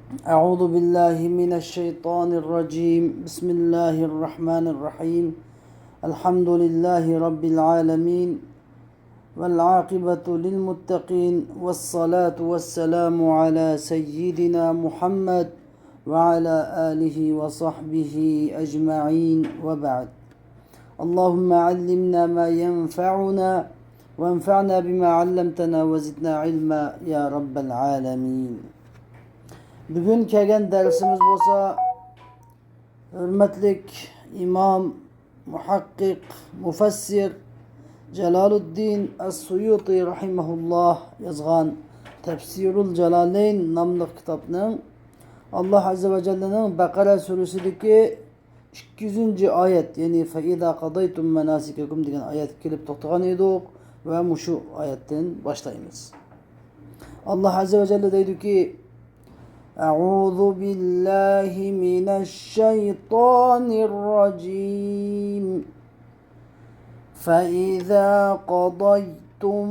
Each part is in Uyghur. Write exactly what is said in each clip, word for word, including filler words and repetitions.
أعوذ بالله من الشيطان الرجيم. بسم الله الرحمن الرحيم. الحمد لله رب العالمين. والعاقبة للمتقين. والصلاة والسلام على سيدنا محمد وعلى آله وصحبه أجمعين. وبعد. اللهم علمنا ما ينفعنا وانفعنا بما علمتنا وزدنا علما يا رب العالمين. بۈگۈن كەلگەن دەرسىمىز بولسا، ھۆرمەتلىك ئىمام، مۇھەققىق، مۇفەسسىر جالالۇددىن ئەس-سۇيۇتى رەھىمەھۇللاھ يازغان تەپسىرۇل جالالەين ناملىق كىتابنىڭ، ئاللاھ ئەززە ۋە جەللىنىڭ بەقەرە سۈرىسىدىكى ئىككى يۈزىنچى ئايەت، يەنى فَإِذَا قَضَيْتُم مَّنَاسِكَكُمْ دېگەن ئايەتكە كېلىپ توختىغان ئىدۇق ۋە مۇشۇ ئايەتتىن باشلايمىز. ئاللاھ ئەززە ۋە جەللە دەيدۇكى، أعوذ بالله من الشيطان الرجيم. فإذا قضيتم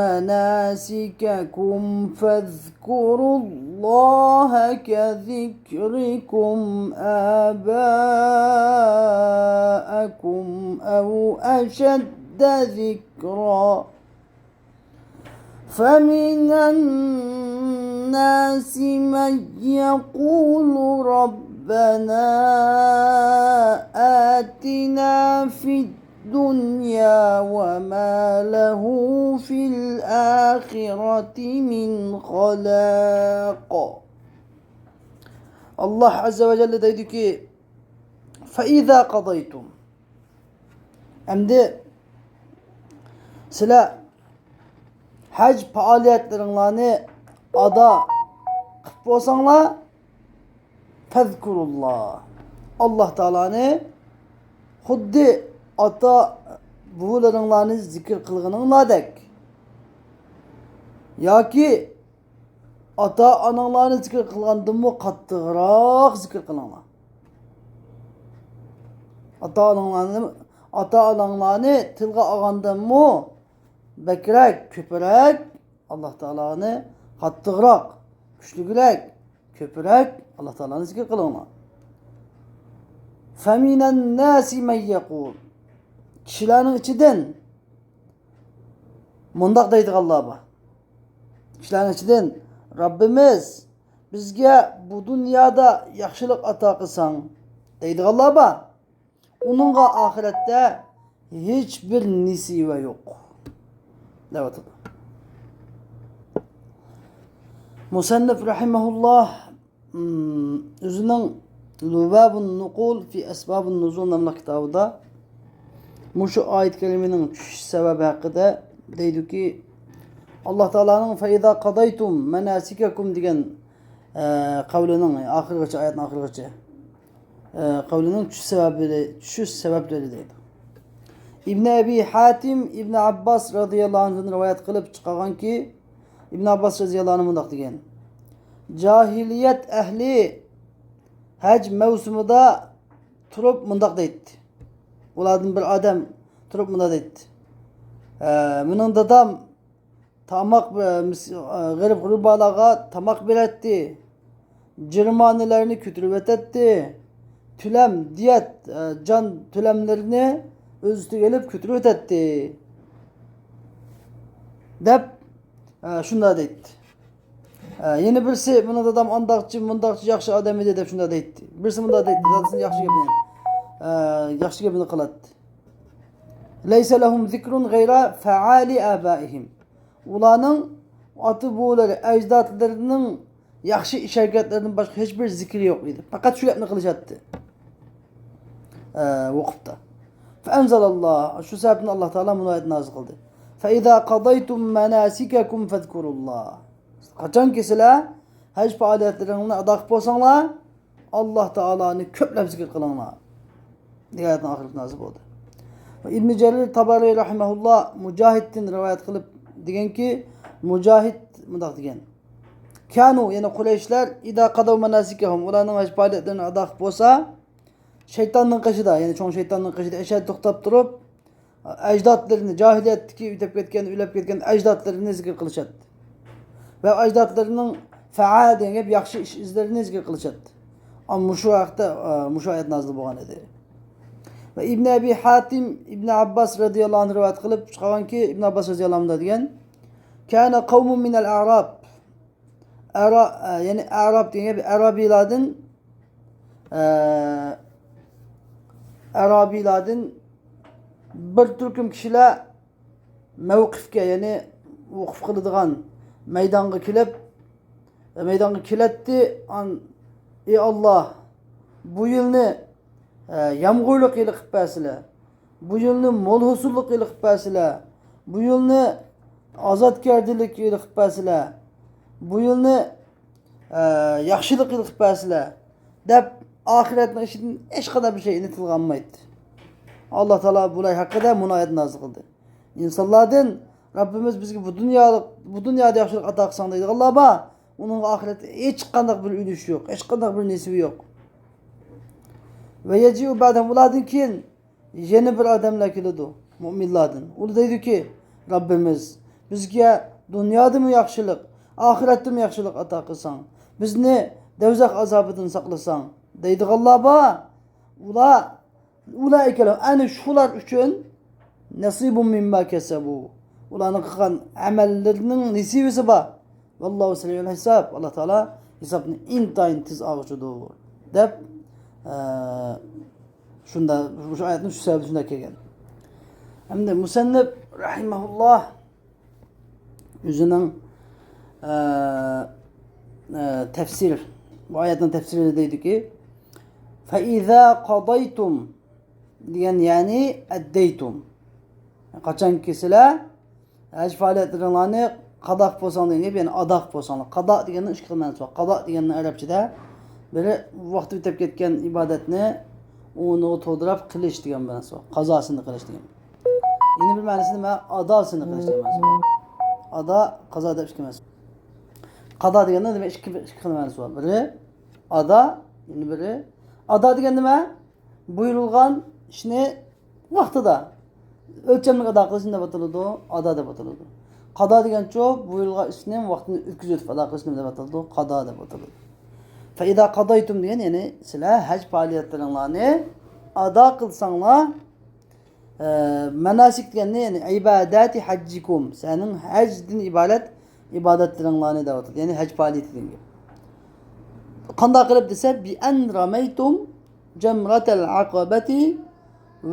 مناسككم فاذكروا الله كذكركم آباءكم أو أشد ذكرا. فمن الناس من يقول ربنا آتنا في الدنيا وما له في الآخرة من خلاق. ئاللاھ ئەززە ۋە جەللە دەيدۇكى، فَإِذَا قَضَيْتُم. ئەمدى سىلەر ھەج پائالىيەتلىرىڭلارنى ئادا قىلىپ بولساڭلار، فَاذْكُرُوا اللَّهَ. ئاللاھ تائالانى خۇددى ئاتا بوۋىلىرىڭلارنى زىكىر قىلغىنىڭلاردەك ياكى ئاتا-ئاناڭلارنى زىكىر قىلغاندىنمۇ قاتتىقراق زىكىر قىلىڭلار. ئاتا-ئاناڭلارنى، ئاتا-ئاناڭلارنى تىلغا ئالغاندىنمۇ بەكرەك، كۆپرەك ئاللاھ تائالانى، قاتتىقراق، كۈچلۈكرەك، كۆپرەك ئاللاھ تائالانى زىكىر قىلىڭلار. فَمِنَ النَّاسِ مَن يَقُولُ. كىشىلەرنىڭ ئىچىدىن مۇنداق دەيدىغانلار بار. كىشىلەرنىڭ ئىچىدىن، رەببىمىز، بىزگە بۇ دۇنيادا ياخشىلىق ئاتا قىلساڭ دەيدىغانلار بار. ئۇنىڭغا ئاخىرەتتە ھېچبىر نېسىۋە يوق دەۋاتىدۇ. مۇسەننىپ رەھىمەھۇللاھ ئۆزىنىڭ لۇبابۇن نۇقۇل فى ئەسبابىن نۇزۇل ناملىق كىتابىدا مۇشۇ ئايەت كەرىمىنىڭ چۈشۈش سەۋەبى ھەققىدە دەيدۇكى، ئاللاھ تائالانىڭ فەئىزا قادايتۇم مەناسىكەكۇم دېگەن، ئە، قەۋلىنىڭ ئاخىرىغىچە، ئايەتنىڭ ئاخىرىغىچە، ئە، قەۋلىنىڭ چۈشۈش سەۋەبلىرى، چۈشۈش سەۋەبلىرى دەيدۇ. ئىبنى ئەبى ھاتىم ئىبنى ئابباس رەزىياللاھۇ ئەنھۇدىن رىۋايەت قىلىپ چىقارغانكى، ئىبن ئابباس رەزىياللاھۇ ئەنھۇ مۇنداق دېگەن، جاھىلىيەت ئەھلى ھەج مەۋسۇمىدا تۇرۇپ مۇنداق دەيتتى. ئۇلاردىن بىر ئادەم تۇرۇپ مۇنداق دەيتتى. ئە، مېنىڭ دادام تاماق، ئە، مىس-، ئە، غېرىب غۇربالارغا تاماق بېرەتتى. جىرمانىلەرنى كۆتۈرۈۋېتەتتى. تۆلەم، دىيەت، ئە، جان تۆلەملىرىنى ئۆز ئۈستىگە ئېلىپ كۆتۈرۈۋېتەتتى. دەپ، ئە، شۇنداق دەيتتى. ئە، يەنە بىرسى، مېنىڭ دادام ئانداقچى، مۇنداقچى ياخشى ئادەم ئىدى دەپ شۇنداق دەيتتى. بىرسى مۇنداق دەيتتى، دادىسىنىڭ ياخشى گېپىنى، ئە، ياخشى گېپىنى قىلاتتى. ليس لهم ذكر غير فعال آبائهم. ئۇلارنىڭ ئاتا-بوۋىلىرى، ئەجدادلىرىنىڭ ياخشى ئىش-ھەرىكەتلىرىدىن باشقا ھېچبىر زىكرى يوق ئىدى. پەقەت شۇ گەپنى قىلىشاتتى. ئە، ۋۇقۇپتا. فأنزل الله، شۇ سەۋەبتىن ئاللاھ تائالا مۇنۇ ئايەتنى نازىل قىلدى. فإذا قضيتم مناسككم فاذكروا الله. قاچانكى سىلەر ھەج پائالىيەتلىرىڭلارنى ئادا قىلىپ بولساڭلار، ئاللاھ تائالانى كۆپلەپ زىكىر قىلىڭلار دېگەن ئايەتنىڭ ئاخىرىدا نازىل بولدى. ۋە ئىبنى جەرىر تابارى رەھىمەھۇللاھ مۇجاھىدتىن رىۋايەت قىلىپ دېگەنكى، مۇجاھىد مۇنداق دېگەن، كانۇ، يەنى قۇرەيشلەر، ئىزا قەزەۋ مەناسىكەھۇم، ئۇلارنىڭ ھەج پائالىيەتلىرىنى ئادا قىلىپ بولسا، شەيتاننىڭ قېشىدا، يەنى چوڭ شەيتاننىڭ قېشىدا ئەشەدە توختاپ تۇرۇپ، ئەجدادلىرىنى، جاھىلىيەتتىكى ئۆتۈپ كەتكەن، ئۆلۈپ كەتكەن ئەجدادلىرىنى زىكىر قىلىشاتتى. ۋە ئەجدادلىرىنىڭ فعا دېگەن گەپ ياخشى ئىش ئىزلىرىنى زىكىر قىلىشاتتى. ئەمما مۇشۇ ھەقتە، ئە، مۇشۇ ئايەت نازىل بولغان ئىدى. ۋە ئىبن ئەبى ھاتىم ئىبن ئابباس رەزىياللاھۇ ئەنھۇ رىۋايەت قىلىپ چىقارغانكى، ئىبن ئابباس رەزىياللاھۇ ئەنھۇ دېگەن، كان قومۇن مىنەل ئەراب. ئەرا-، ئە، يەنى ئەراب دېگەن گەپ ئەرابىيلاردىن، ئە، ئەرابىيلاردىن بىر تۈركۈم كىشىلەر مەۋقىفكە، يەنى ۋۇقۇف قىلىدىغان مەيدانغا كېلىپ، مەيدانغا كېلەتتى. ئان-، ئى ئاللا، بۇ يىلنى، ئە، يامغۇرلۇق يىلى قىلىپ بەرسىلە، بۇ يىلنى مول ھوسۇللۇق يىلى قىلىپ بەرسىلە، بۇ يىلنى ئازادكەردىلىك يىلى قىلىپ بەرسىلە، بۇ يىلنى، ئە، ياخشىلىق يىلى قىلىپ بەرسىلە، دەپ ئاخىرەتنىڭ ئىچىدىن ھېچقانداق بىر شەيئىنى تىلغا ئالمايتتى. ئاللا تائالا بۇلار ھەققىدە مۇنۇ ئايەتنى نازىل قىلدى. ئىنسانلاردىن رەببىمىز بىزگە بۇ دۇنيالىق، بۇ دۇنيادا ياخشىلىق ئاتا قىلساڭ دەيدىغانلار بار، ئۇنىڭغا ئاخىرەتتە ھېچقانداق بىر ئۈلۈشى يوق، ھېچقانداق بىر نېسىۋى يوق. ۋە يەجىئۇ بەدەم، ئۇلاردىن كېيىن يەنە بىر ئادەملەر كېلىدۇ، مۆمىنلاردىن. ئۇلار دەيدۇكى، رەببىمىز، بىزگە دۇنيادىمۇ ياخشىلىق، ئاخىرەتتىمۇ ياخشىلىق ئاتا قىلساڭ، بىزنى دوزاخ ئازابىدىن ساقلىساڭ دەيدىغانلار بار. ئۇلار، ئۇلائىكە لەھۇم، ئەنە شۇلار ئۈچۈن نەسىبۇم مىمما كەسەبۇ، ئۇلارنىڭ قىلغان ئەمەللىرىنىڭ نېسىۋىسى بار. ۋاللاھۇ سەرىئۇل ھىساب، ئاللا تائالا ھېسابنى ئىنتايىن تېز ئاغۇچىدۇر، دەپ، ئە، شۇندا، شۇ ئايەتنىڭ شۇ سەۋەبى شۇنداق كەلگەن. ئەمدى مۇسەننىپ رەھىمەھۇللاھ ئۆزىنىڭ، ئە، ئە، تەپسىر، بۇ ئايەتنىڭ تەپسىرىدە دەيدۇكى، فەئىزا قادايتۇم دېگەن، يەنى ئەددەيتۇم. قاچانكى سىلەر ھەج پائالىيەتلىرىڭلارنى قادا قىلىپ بولساڭلار دېگەن گەپ، يەنى ئادا قىلىپ بولساڭلار. قادا دېگەننىڭ ئىككى خىل مەنىسى بار. قادا دېگەننىڭ ئەرەبچىدە بىرى ۋاقتى ئۆتۈپ كەتكەن ئىبادەتنى ئورنىغا تولدۇراپ قىلىش دېگەن مەنىسى بار. قازاسىنى قىلىش دېگەن. يەنە بىر مەنىسى نېمە؟ ئاداسىنى قىلىش دېگەن مەنىسى بار. ئادا، قازا دەپ ئىككى مەنىسى. قادا دېگەننىڭ دېمەك ئىككى، ئىككى خىل مەنىسى بار. بىرى ئادا، يەنە بىرى، ئادا دېگەن نېمە؟ بۇيرۇلغان ئىشنى ۋاقتىدا، ئۆلچەملىك ئادا قىلىش نېمە دەپ ئاتىلىدۇ؟ ئادا دەپ ئاتىلىدۇ. قادا دېگەنچۇ، بۇيرۇلغان ئىشنى ۋاقتىنى ئۆتكۈزۈۋېتىپ ئادا قىلىش نېمە دەپ ئاتىلىدۇ؟ قادا دەپ ئاتىلىدۇ. فەئىزا قادايتۇم دېگەن، يەنى سىلەر ھەج پائالىيەتلىرىڭلارنى ئادا قىلساڭلار، ئە، ماناسىك دېگەننى، يەنى ئىبادەتى ھەججىكۇم، سىلەرنىڭ ھەجدىن ئىبارەت ئىبادەتلىرىڭلارنى دەۋاتىدۇ. يەنى ھەج پائالىيىتى دېگەن گەپ. قانداق قىلىپ دېسە، بىئەن رەمەيتۇم جەمرەتەل ئەقەبەتى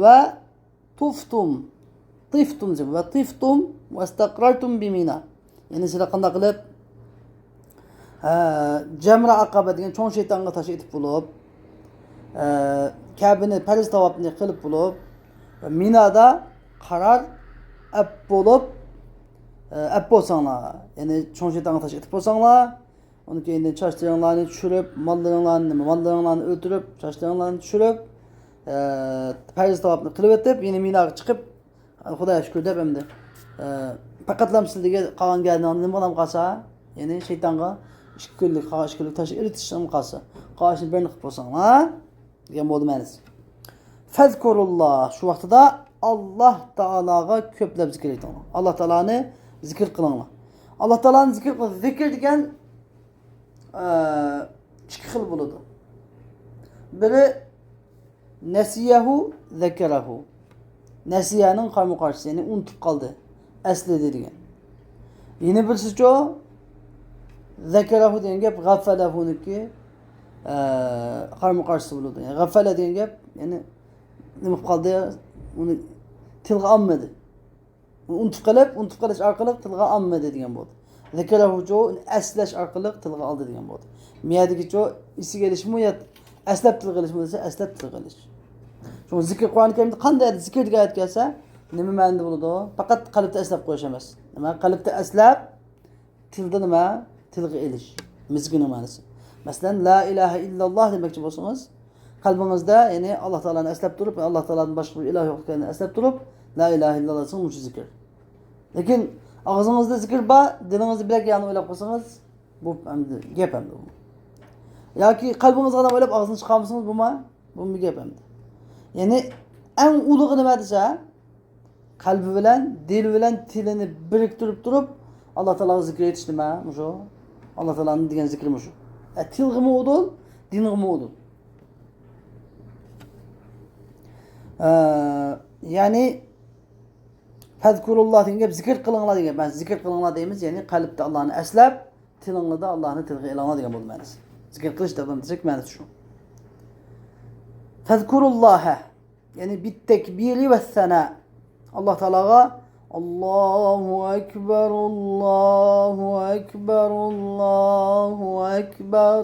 ۋە تۇفتۇم، تىفتۇم دېسە، ۋە تىفتۇم ۋەستەقرەرتۇم بىمىنا. يەنى سىلەر قانداق قىلىپ، ئە، جەمرە ئەقەبە دېگەن چوڭ شەيتانغا تاش ئېتىپ بولۇپ، ئە، كەبىنى پەرز تاۋاپنى قىلىپ بولۇپ، مىنادا قارار ئەپ بولۇپ، ئە، ئەپ بولساڭلار، يەنى چوڭ شەيتانغا تاش ئېتىپ بولساڭلار، ئۇنىڭ كەينىدىن چاچلىرىڭلارنى چۈشۈرۈپ، ماللىرىڭلارنى، نېمە، ماللىرىڭلارنى ئۆلتۈرۈپ، چاچلىرىڭلارنى چۈشۈرۈپ، ئە، پەرز تاۋاپنى قىلىۋېتىپ، يەنە مىناغا چىقىپ، خۇدايغا شۈكۈر دەپ ئەمدى، ئە، پەقەتلا سىلىگە قالغان گەدىنىڭ نېمە بولغان قالسا، يەنى شەيتانغا ئىككى كۈنلۈك، قالغان ئىككى كۈنلۈك تاش ئېلىتىشتىن قالسا، قالغان ئىشنى بىرنى قىلىپ بولساڭلار دېگەن بولدى مەنىسى. فەزكۇرۇللا، شۇ ۋاقتىدا ئاللا تائالاغا كۆپلەپ زىكىر ئېيتىڭلار. ئاللا تائالانى زىكىر قىلىڭلار. ئاللا تائالانى زىكىر قىل-، زىكىر دېگەن، ئە، ئىككى خىل بولىدۇ. بىرى نەسىيەھۇ، زەكەرەھۇ. نەسىيەنىڭ قارىمۇ قارشىسى، يەنى ئۇنتۇپ قالدى، ئەسلىدى دېگەن. يەنە بىرسىچۇ، زەكەرەھۇ دېگەن گەپ غەفەلەھۇنىڭكى، ئە، قارىمۇ قارشىسى بولىدۇ. يەنى غەفەلە دېگەن گەپ، يەنى نېمە قىلىپ قالدى؟ ئۇنى تىلغا ئالمىدى. ئۇنتۇپ قېلىپ، ئۇنتۇپ قېلىش ئارقىلىق تىلغا ئالمىدى دېگەن بولدى. زەكەرەھۇچۇ، ئەسلەش ئارقىلىق تىلغا ئالدى دېگەن بولدى. مەيەدىكىچۇ، ئېسىگە ئېلىشمۇ يا ئەسلەپ تىلغا ئېلىشمۇ دېسە، ئەسلەپ تىلغا ئېلىش. شۇڭا زىكىر، قۇرئان كەرىمدە قانداق يەردە زىكىر دېگەن ئايەت كەلسە، نېمە مەنىدە بولىدۇ؟ پەقەت قەلبتە ئەسلەپ قويۇش ئەمەس. نېمە؟ قەلبتە ئەسلەپ، تىلدا نېمە؟ تىلغا ئېلىش. مىزگىننىڭ مەنىسى. مەسىلەن، لا ئىلاھە ئىللاللا دېمەكچى بولسىڭىز، قەلبىڭىزدە، يەنى ئاللا تائالانى ئەسلەپ تۇرۇپ، ئاللا تائالادىن باشقا بىر ئىلاھ يوق ئىكەنلىكىنى ئەسلەپ تۇرۇپ، لا ئىلاھە ئىللاللا دېسىڭىز، مۇشۇ زىكىر. لېكىن ئاغزىڭىزدا زىكىر بار، دىلىڭىزدا بىلەك يانى ئويلاپ قالسىڭىز، بۇ ئەمدى گەپ ئەمدى بۇ. ياكى قەلبىڭىزغا ئويلاپ ئاغزىدىن چىقارمىسىڭىز، بۇمۇ، بۇمۇ گەپ ئەمدى. يەنى ئەڭ ئۇلۇغى نېمە دېسە، قەلبى بىلەن، دىلى بىلەن تىلىنى بىرىكتۈرۈپ تۇرۇپ، ئاللا تائالاغا زىكىر ئېيتىش نېمە؟ مۇشۇ ئاللا تائالانىڭ دېگەن زىكرى مۇشۇ. ئە، تىلغىمۇ ئۇدۇل، دىنغىمۇ ئۇدۇل. ئە، يەنى، فەزكۇرۇللا دېگەن گەپ، زىكىر قىلىڭلار دېگەن گەپ. مەن زىكىر قىلىڭلار دەيمىز، يەنى قەلبتە ئاللانى ئەسلەپ، تىلىڭلاردا ئاللانى تىلغا ئېلىڭلار دېگەن بولىدۇ مەنىسى. زىكىر قىلىش دەپ تېرەك مەنىسى شۇ. فەزكۇرۇللاھە، يەنى بالتكبير والثناء. ئاللا تائالاغا، الله أكبر، الله أكبر، الله أكبر،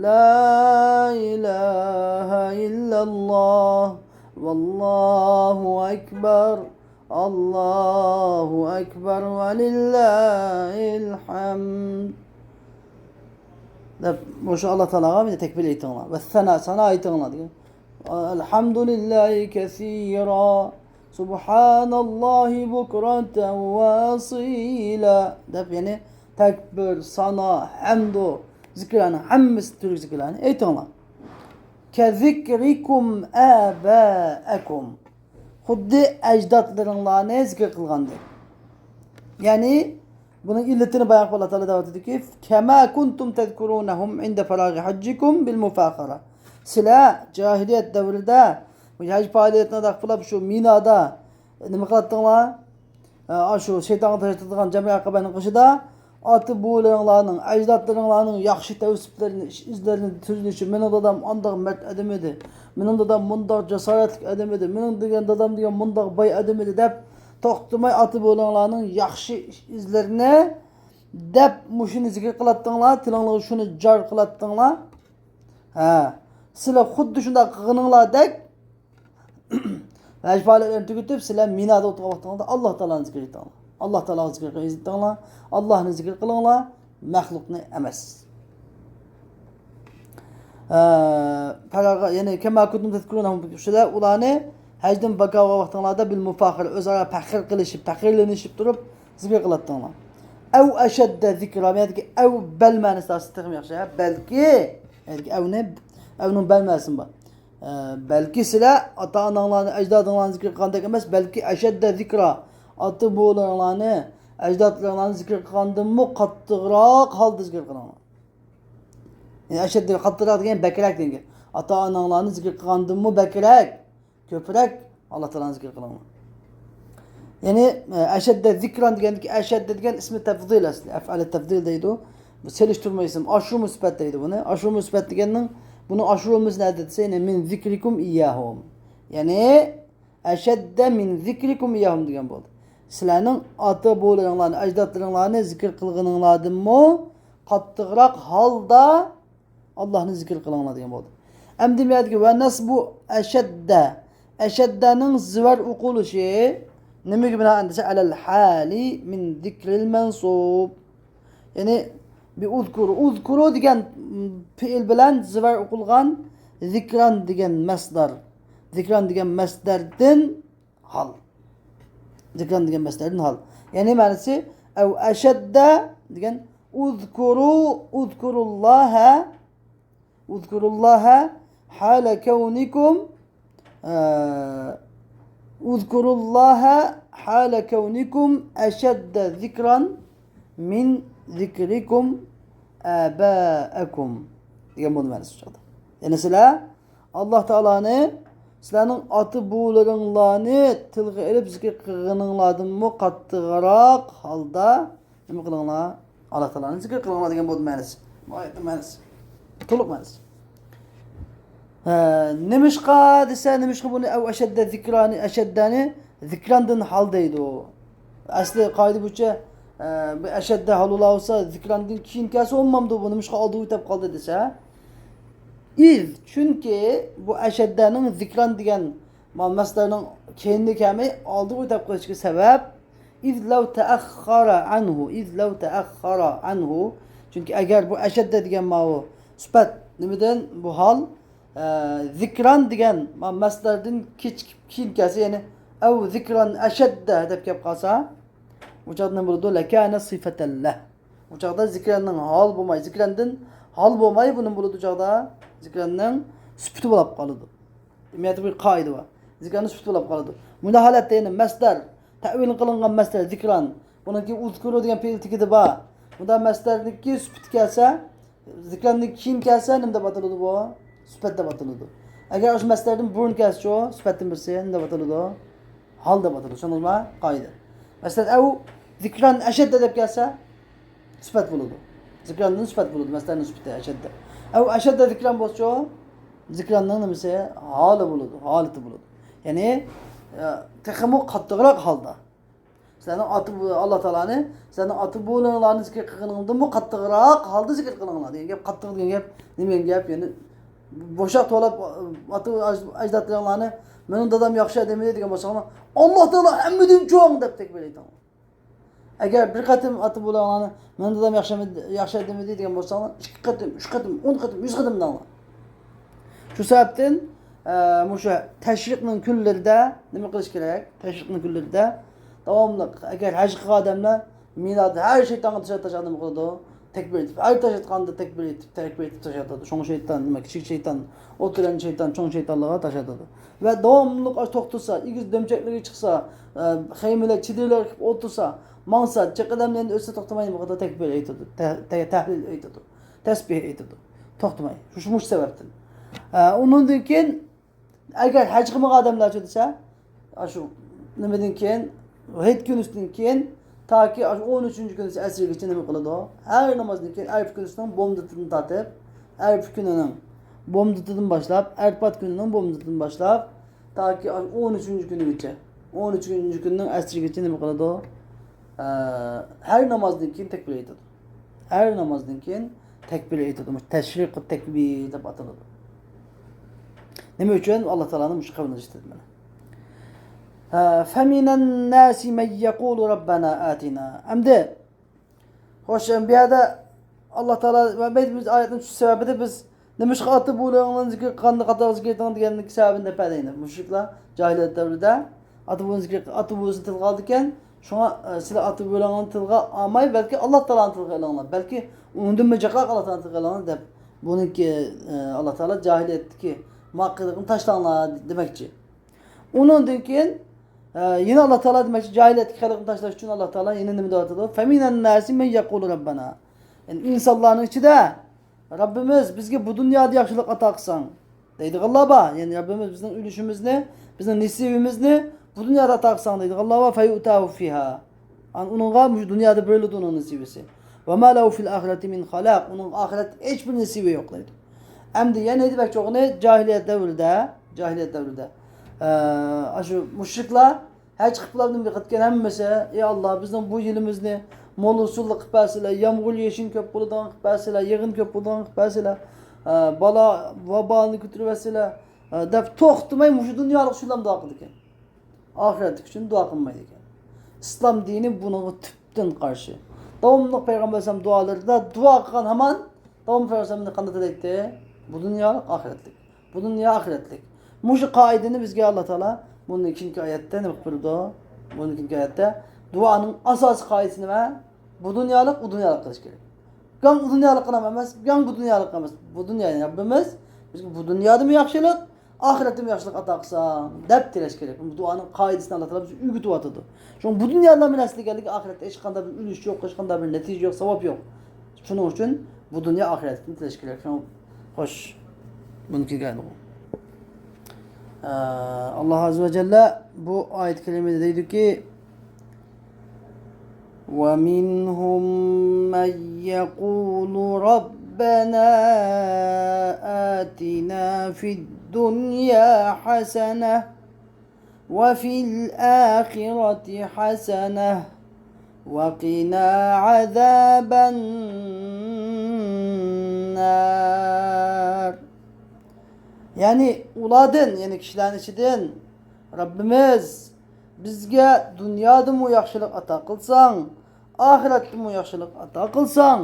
لا إله إلا الله، والله أكبر، الله أكبر، ولله الحمد. دەپ، مۇشۇ ئاللا تائالاغا بىر تەكبىر ئېيتىڭلار. ۋەسسەنا، سانا ئېيتىڭلار دېگەن. الحمد لله كثيرا، سبحان الله بكرة وأصيلا دەپ، يەنى تەكبىر، سانا، ھەمدۇ، زىكىرلارنىڭ ھەممىسى، تۈرلۈك زىكىرلارنى ئېيتىڭلار. كذكركم آباءكم، خۇددى ئەجدادلىرىڭلارنى زىكىر قىلغاندەك. يەنى، بۇنىڭ ئىللىتىنى بايان قىلىپ، ئاللا تائالا دەۋاتىدۇكى، كما كنتم تذكرونهم عند فراغ حجكم بالمفاخرة. سىلەر جاھىلىيەت دەۋرىدە بۇ ھەج پائالىيىتىنى ئادا قىلىپ، شۇ مىنادا نېمە قىلاتتىڭلار؟ ئە، شۇ شەيتانغا تاش ئاتىدىغان جەمرە ئەقەبەنىڭ قېشىدا ئاتا بوۋىلىرىڭلارنىڭ، ئەجدادلىرىڭلارنىڭ ياخشى تەۋسىپلىرىنى، ئىش ئىزلىرىنى سۆزلىشىپ، مېنىڭ دادام ئانداق مەرد ئادەم ئىدى، مېنىڭ دادام مۇنداق جاسارەتلىك ئادەم ئىدى، مېنىڭ دېگەن دادام دېگەن مۇنداق باي ئادەم ئىدى دەپ، توختىماي ئاتا بوۋىلىرىڭلارنىڭ ياخشى ئىش ئىزلىرىنى دەپ مۇشۇنى زىكىر قىلاتتىڭلار، تىلىڭلارغا شۇنى جار قىلاتتىڭلار. ھە، سىلەر خۇددى شۇنداق قىلغىنىڭلاردەك ھەج پائالىيەتلەرنى تۈگىتىپ، سىلەر مىنادا ئولتۇرغان ۋاقتىڭلاردا ئاللا تائالانى زىكىر ئېيتىڭلار. ئاللا تائالانى زىكىر قىلىڭلار. ئاللانى زىكىر قىلىڭلار، مەخلۇقنى ئەمەس. ئە، پەرەغە، يەنى كما كنتم تذكرونهم، شۇلار ئۇلارنى ھەجدىن باكاۋا ۋاقتىڭلاردا بىل مۇفاخىرە، ئۆزئارا پەخىر قىلىشىپ، پەخىرلىنىشىپ تۇرۇپ زىكىر قىلاتتىڭلار. ئەۋ ئەشەددە زىكرا، بۇ يەردىكى ئەۋ بەل مەنىسى ئاستى تېخىمۇ ياخشى، ھە؟ بەلكى، يەنى ئەۋنى، ئەۋنىڭ بەل مەنىسى بار. ئە، بەلكى سىلەر ئاتا-ئاناڭلارنى، ئەجدادىڭلارنى زىكىر قىلغاندەك ئەمەس، بەلكى ئەشەددە زىكرا، ئاتا-بوۋىلىرىڭلارنى، ئەجدادلىرىڭلارنى زىكىر قىلغاندىنمۇ قاتتىقراق ھالدا زىكىر قىلىڭلار. يەنى ئەشەددە، قاتتىقراق دېگەن بەكرەك دېگەن گەپ. ئاتا-ئاناڭلارنى زىكىر قىلغاندىنمۇ بەكرەك، كۆپرەك ئاللا تائالانى زىكىر قىلىڭلار. يەنى، ئە، ئەشەددە زىكران دېگەندىكى ئەشەددە دېگەن ئىسمى تەفزىل ئەسلى. ئەفئالى تەفزىل دەيدۇ. بۇ سېلىشتۇرما ئىسىم، ئاشۇرما سۈپەت دەيدۇ بۇنى. ئاشۇرما سۈپەت دېگەننىڭ، بۇنىڭ ئاشۇرۇلمىسى نەدە دېسە، يەنى مىن زىكرىكۇم ئىيياھۇم. يەنى، ئەشەددە مىن زىكرىكۇم ئىيياھۇم دېگەن بولدى. سىلەرنىڭ ئاتا-بوۋىلىرىڭلارنى، ئەجدادلىرىڭلارنى زىكىر قىلغىنىڭلاردىنمۇ قاتتىقراق ھالدا ئاللانى زىكىر قىلىڭلار دېگەن بولدى. ئەمدى بۇ يەردىكى ۋە نەسبۇ ئەشەددە. ئەشەددەنىڭ زىۋەر ئوقۇلۇشى نېمىگە بىنائەن دېسە، ئەلەل ھالى مىن زىكرىل مەنسۇب. يەنى، بى ئۇزكۇرۇ. ئۇزكۇرۇ دېگەن، م، پېئىل بىلەن زىۋەر ئوقۇلغان زىكران دېگەن مەسدەر. زىكران دېگەن مەسدەردىن ھال. زىكران دېگەن مەسدەردىن ھال. يەنى مەنىسى، ئەۋ ئەشەددە دېگەن، ئۇزكۇرۇ، ئۇزكۇرۇللاھە، ئۇزكۇرۇللاھە ھالە كەۋنىكۇم، ئە، ئۇزكۇرۇللاھە ھالە كەۋنىكۇم ئەشەددە زىكران مىن زىكرىكۇم ئابائەكۇم دېگەن بولدى مەنىسى بۇ چاغدا. يەنى سىلەر ئاللا تائالانى سىلەرنىڭ ئاتا-بوۋىلىرىڭلارنى تىلغا ئېلىپ زىكىر قىلغىنىڭلاردىنمۇ قاتتىقراق ھالدا نېمە قىلىڭلار؟ ئاللا تائالانى زىكىر قىلىڭلار دېگەن بولدى مەنىسى. بۇ ئايەتنىڭ مەنىسى. تولۇق مەنىسى. ھە، نېمىشقا دېسە، نېمىشقا بۇنى ئەۋ ئەشەددە زىكرانى، ئەشەددەنى زىكراندىن ھال دەيدۇ؟ ئەسلى قائىدە بويىچە، ئە، بۇ ئەشەددە ھالۇلا بولسا، زىكراندىن كېيىن كەلسە بولمامدۇ، بۇ نېمىشقا ئالدىغا ئۆتۈپ قالدى دېسە، ئىز، چۈنكى بۇ ئەشەددەنىڭ زىكران دېگەن ما-، مەسدەرنىڭ كەينىدە كەلمەي، ئالدىغا ئۆتۈپ قېلىشىغا سەۋەب، ئىز لەۋ تەئەخخەرە ئەنھۇ، ئىز لەۋ تەئەخخەرە ئەنھۇ. چۈنكى ئەگەر بۇ ئەشەددە دېگەن ماۋۇ سۈپەت نېمىدىن بۇ ھال، ئە، زىكران دېگەن ما-، مەسدەردىن كېچىكىپ كېيىن كەلسە، يەنى ئەۋ زىكران ئەشەددە دەپ كەپ قالسا، ئۇ چاغدا نېمە بولىدۇ؟ لەكانە سىفەتەن لەھ. ئۇ چاغدا زىكراننىڭ ھال بولماي، زىكراندىن ھال بولماي، بۇ نېمە بولىدۇ ئۇ چاغدا؟ زىكراننىڭ سۈپىتى بولۇپ قالىدۇ. ئىمىيەتتە بىر قائىدە بار. زىكراننىڭ سۈپىتى بولۇپ قالىدۇ. مۇنداق ھالەتتە يەنە مەسدەر، تەئۋىل قىلىنغان مەسدەر زىكران. بۇنىڭكى ئۇزكۇرۇ دېگەن پېئىل تېكىدە بار. بۇندا مەسدەردىكى سۈپىتى كەلسە، زىكراندىن كېيىن كەلسە، نېمە دەپ ئاتىلىدۇ بۇ؟ سۈپەت دەپ ئاتىلىدۇ. ئەگەر ئاشۇ مەسدەردىن بۇرۇن كەلسىچۇ، سۈپەتتىن بىرسى نېمە دەپ ئاتىلىدۇ؟ ھال دەپ ئاتىلىدۇ. چۈشەندىڭىزمۇ؟ قائىدە. مەسىلەن، ئەۋ زىكران ئەشەددە دەپ كەلسە، سۈپەت بولىدۇ. زىكراندىن سۈپەت بولىدۇ. مەسدەرنىڭ سۈپىتى ئەشەددە. ئەۋ ئەشەددە زىكران بولسىچۇ، زىكراندىن نېمىسى؟ ھالى بولىدۇ، ھالىتى بولىدۇ. يەنى، ئە، تېخىمۇ قاتتىقراق ھالدا. سىلەرنىڭ ئاتا-، ئاللا تائالانى، سىلەرنىڭ ئاتا بوۋىلىرىڭلارنى زىكىر قىلغىنىڭدىنمۇ قاتتىقراق ھالدا زىكىر قىلىڭلار دېگەن گەپ. قاتتىق دېگەن گەپ نېمە دېگەن گەپ؟ يەنى بوشاق توۋلاپ، ئاتا ئەجدادلىرىڭلارنى، مېنىڭ دادام ياخشى ئادەم ئىدى دېگەن بولساڭلار، ئاللا تائالا ھەممىدىن چوڭ دەپ تەكبىر ئېيتىڭلار. ئەگەر بىر قېتىم ئاتا بوۋىلىرىڭلارنى، مېنىڭ دادام ياخشى ئەمىدى، ياخشى ئادەم ئىدى دېگەن بولساڭلار، ئىككى قېتىم، ئۈچ قېتىم، ئون قېتىم، يۈز قېتىم دەڭلار. شۇ سەۋەبتىن، ئە، مۇشۇ تەشرىقنىڭ كۈنلىرىدە نېمە قىلىش كېرەك؟ تەشرىقنىڭ كۈنلىرىدە داۋاملىق، ئەگەر ھەج قىلغان ئادەملەر مىنادا ھەر شەيتانغا تاش ئاتقاندا نېمە قىلىدۇ؟ تەكبىر ئېيتىپ، ھەر تاش ئاتقاندا تەكبىر ئېيتىپ، تەكبىر ئېيتىپ تاش ئاتىدۇ. چوڭ شەيتان، نېمە، كىچىك شەيتان، ئوتتۇرا شەيتان، چوڭ شەيتانلارغا تاش ئاتىدۇ. ۋە داۋاملىق ئاش توختىسا، ئېگىز دۆمچەكلىرىگە چىقسا، ئە، خەيمىلەر، چېدىرلار قىلىپ ئولتۇرسا، ماڭسا، جىق ئادەملەرنى ئۆتسە توختىماي نېمە قىلىدۇ؟ تەكبىر ئېيتىدۇ، تە-، تە-، تەھلىل ئېيتىدۇ، تەسبىھ ئېيتىدۇ. توختىماي. شۇ، شۇ، مۇشۇ سەۋەبتىن. ئە، ئۇنىڭدىن كېيىن ئەگەر ھەج قىلمىغان ئادەملەرچۇ دېسە، ئاشۇ نېمىدىن كېيىن، ھېيت كۈنىسىدىن كېيىن تاكى ئاشۇ ئون ئۈچىنچى كۈنىسى ئەسىرگىچە نېمە قىلىدۇ؟ ھەر نامازدىن كېيىن ئەرپە كۈنىسىنىڭ بومدىتىدىن تارتىپ، ئەرپە كۈنىنىڭ بومدىتىدىن باشلاپ، ئەرپات كۈنىنىڭ بومدىتىدىن باشلاپ، تاكى ئاشۇ ئون ئۈچىنچى كۈنىگىچە، ئون ئۈچىنچى كۈننىڭ ئەسىرگىچە نېمە قىلىدۇ؟ ئە، ھەر نامازدىن كېيىن تەكبىر ئېيتىدۇ. ھەر نامازدىن كېيىن تەكبىر ئېيتىدۇ. مۇشۇ تەشرىقۇ تەكبىر دەپ ئاتىلىدۇ. نېمە ئۈچۈن؟ ئاللا تائالانىڭ مۇشۇ قەۋلىنى ئىشلىتىدۇ مانا. ھە، فَمِنَ النَّاسِ مَن يَقُولُ رَبَّنَا آتِنَا. ئەمدى، خوش، بۇ يەردە ئاللا تائالا ۋە بىز ئايەتنىڭ چۈشۈش سەۋەبىدە بىز نېمىشقا ئاتا بوۋىلىرىڭلارنى زىكىر قىلغاندا قاتارلىق زىكىر ئېيتىڭ دېگەننىڭ سەۋەبىنى دەپ بەردى. مۇشرىكلار جاھىلىيەت دەۋرىدە ئاتا بوۋىنى زىكىر، ئاتا بوۋىسىنى تىلغا ئالىدىكەن، شۇڭا، ئە، سىلەر ئاتا بوۋىلىرىڭلارنى تىلغا ئالماي، بەلكى ئاللا تائالانى تىلغا ئېلىڭلار. بەلكى ئۇنىڭدىنمۇ جىقراق ئاللا تائالانى تىلغا ئېلىڭلار دەپ، بۇنىڭكى، ئە، ئاللا تائالا جاھىلىيەتتىكى ماقىلىقنى تاشلاڭلار دېمەكچى. ئۇنىڭدىن كېيىن، ئە، يەنە ئاللا تائالا دېمەكچى، جاھىلىيەتتىكى خەلقنى تاشلاش ئۈچۈن ئاللا تائالا يەنە نېمە دەۋاتىدۇ؟ فَمِنَ النَّاسِ مَن يَقُولُ رَبَّنَا. يەنى ئىنسانلارنىڭ ئىچىدە رەببىمىز، بىزگە بۇ دۇنيادا ياخشىلىق ئاتا قىلساڭ دەيدىغانلار بار. يەنى رەببىمىز، بىزنىڭ ئۈلۈشىمىزنى، بىزنىڭ نېسىۋىمىزنى بۇ دۇنيادا ئاتا قىلساڭ دەيدىغانلار بار. فَيُؤْتَاهُ فِيهَا. ئان-، ئۇنىڭغا مۇشۇ دۇنيادا بېرىلىدۇ ئۇنىڭ نېسىۋىسى. وَمَا لَهُ فِي الْآخِرَةِ مِنْ خَلَاقٍ. ئۇنىڭغا ئاخىرەتتە ھېچبىر نېسىۋى يوق دەيدۇ. ئەمدى يەنە ئېيتىپ بەك چوغىنى جاھىلىيەت دەۋرىدە، جاھىلىيەت دەۋرىدە، ئە، ئاشۇ مۇشرىكلار ھەج قىلىپلا نېمە قىلىدىكەن ھەممىسى، ئى ئاللا، بىزنىڭ بۇ يىلىمىزنى مول ھوسۇللۇق قىلىپ بەرسىلە، يامغۇر يېشىن كۆپ بولىدىغان قىلىپ بەرسىلە، يېغىن كۆپ بولىدىغان قىلىپ بەرسىلە، ئە، بالا ۋابالنى كۆتۈرۈۋەتسىلە، ئە، دەپ توختىماي مۇشۇ دۇنيالىق ئۈچۈنلا دۇئا قىلىدىكەن. ئاخىرەتلىك ئۈچۈن دۇئا قىلمايدىكەن. ئىسلام دىنى بۇنىڭغا تۈپتىن قارشى. داۋاملىق پەيغەمبەر ئەلەيھىسسالام دۇئالىرىدا دۇئا قىلغان ھامان داۋاملىق پەيغەمبەر ئەلەيھىسسالام قانداق تىلەيتتى؟ بۇ دۇنيالىق، ئاخىرەتلىك. بۇ دۇنيا ئاخىرەتلىك. مۇشۇ قائىدىنى بىزگە ئاللا تائالا بۇندىن كېيىنكى ئايەتتە نېمە قىلىپ بېرىدۇ؟ بۇندىن كېيىنكى ئايەتتە دۇئانىڭ ئاساسىي قائىدىسى نېمە؟ بۇ دۇنيالىق، ئۇ دۇنيالىق قىلىش كېرەك. گاڭ ئۇ دۇنيالىق قىلام ئەمەس، گاڭ بۇ دۇنيالىق ئەمەس. بۇ دۇنيا، يەنى رەببىمىز بىزگە بۇ دۇنيادىمۇ ياخشىلىق، ئاخىرەتتىمۇ ياخشىلىق ئاتا قىلساڭ دەپ تىلەش كېرەك. بۇ دۇئانىڭ قائىدىسىنى ئاللا تائالا بىزگە ئۆگىتىۋاتىدۇ. شۇڭا بۇ دۇنيادا مەن ئەسلىگەنلىكى ئاخىرەتتە ھېچقانداق بىر ئۈلۈش يوق، ھېچقانداق بىر نەتىجە يوق، ساۋاب يوق. شۇنىڭ ئۈچۈن بۇ دۇنيا ئاخىرەتتىن تىلەش كېرەك. شۇڭا خوش. بۇنى كىرگەن. ئە، ئاللا ئەززە ۋە جەللە بۇ ئايەت كەرىمىدە دەيدۇكى، وَمِنْهُمْ مَنْ يَقُولُ رَبَّنَا آتِنَا فِي الدُّنْيَا حَسَنَةً وَفِي الْآخِرَةِ حَسَنَةً وَقِنَا عَذَابَ النَّارِ. يەنى ئۇلاردىن، يەنى كىشىلەرنىڭ ئىچىدىن، رەببىمىز، بىزگە دۇنيادىمۇ ياخشىلىق ئاتا قىلساڭ، ئاخىرەتتىمۇ ياخشىلىق ئاتا قىلساڭ،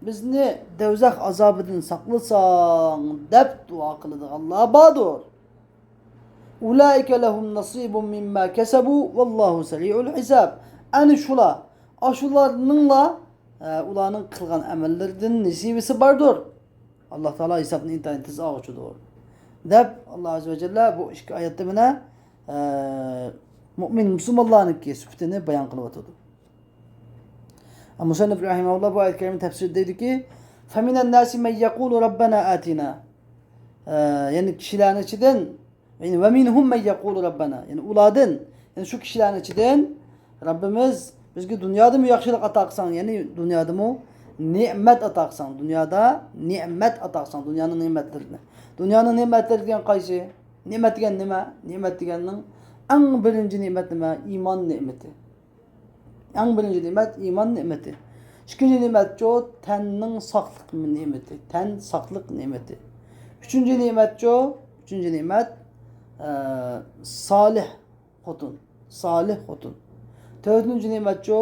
بىزنى دەۋزەخ ئازابىدىن ساقلىساڭ، دەپ دۇئا قىلىدىغانلار باردۇر. أُولَٰئِكَ لَهُمْ نَصِيبٌ مِّمَّا كَسَبُوا وَاللَّهُ سَرِيعُ الْحِسَابِ. ئەنە شۇلار، ئاشۇلارنىڭلا، ئە، ئۇلارنىڭ قىلغان ئەمەللىرىدىن نېسىۋىسى باردۇر. ئاللا تائالا ھېسابنى ئىنتايىن تېز ئاغۇچىدۇر. دەپ، ئاللا ئەززە ۋە جەللە بۇ ئىككى ئايەتتە مانا، ئە، مۇئمىن مۇسۇلمانلارنىڭكى سۈپىتىنى بايان قىلىۋاتىدۇ. مۇسەننىپ رەھىمەھۇللا بۇ ئايەت كەرىمىنى تەپسىر دەيدۇكى، فَمِنَ النَّاسِ مَن يَقُولُ رَبَّنَا آتِنَا. ئە، يەنى كىشىلەرنىڭ ئىچىدىن، يەنى وَمِنْهُمْ مَن يَقُولُ رَبَّنَا. يەنى ئۇلاردىن، يەنى شۇ كىشىلەرنىڭ ئىچىدىن، رەببىمىز، بىزگە دۇنيادىمۇ ياخشىلىق ئاتا قىلساڭ، يەنى دۇنيادىمۇ نېمەت ئاتا قىلساڭ، دۇنيادا نېمەت ئاتا قىلساڭ، دۇنيانىڭ نېمەتلىرىنى. دۇنيانىڭ نېمەتلىرى دېگەن قايسى؟ نېمەت دېگەن نېمە؟ نېمەت دېگەننىڭ ئەڭ بىرىنچى نېمەت نېمە؟ ئىمان نېمىتى. ئەڭ بىرىنچى نېمەت ئىمان نېمىتى. ئىككىنچى نېمەتچۇ؟ تەننىڭ ساقلىق نېمىتى. تەن ساقلىق نېمىتى. ئۈچىنچى نېمەتچۇ؟ ئۈچىنچى نېمەت، ئە، سالىھ خوتۇن. سالىھ خوتۇن. تۆتىنچى نېمەتچۇ؟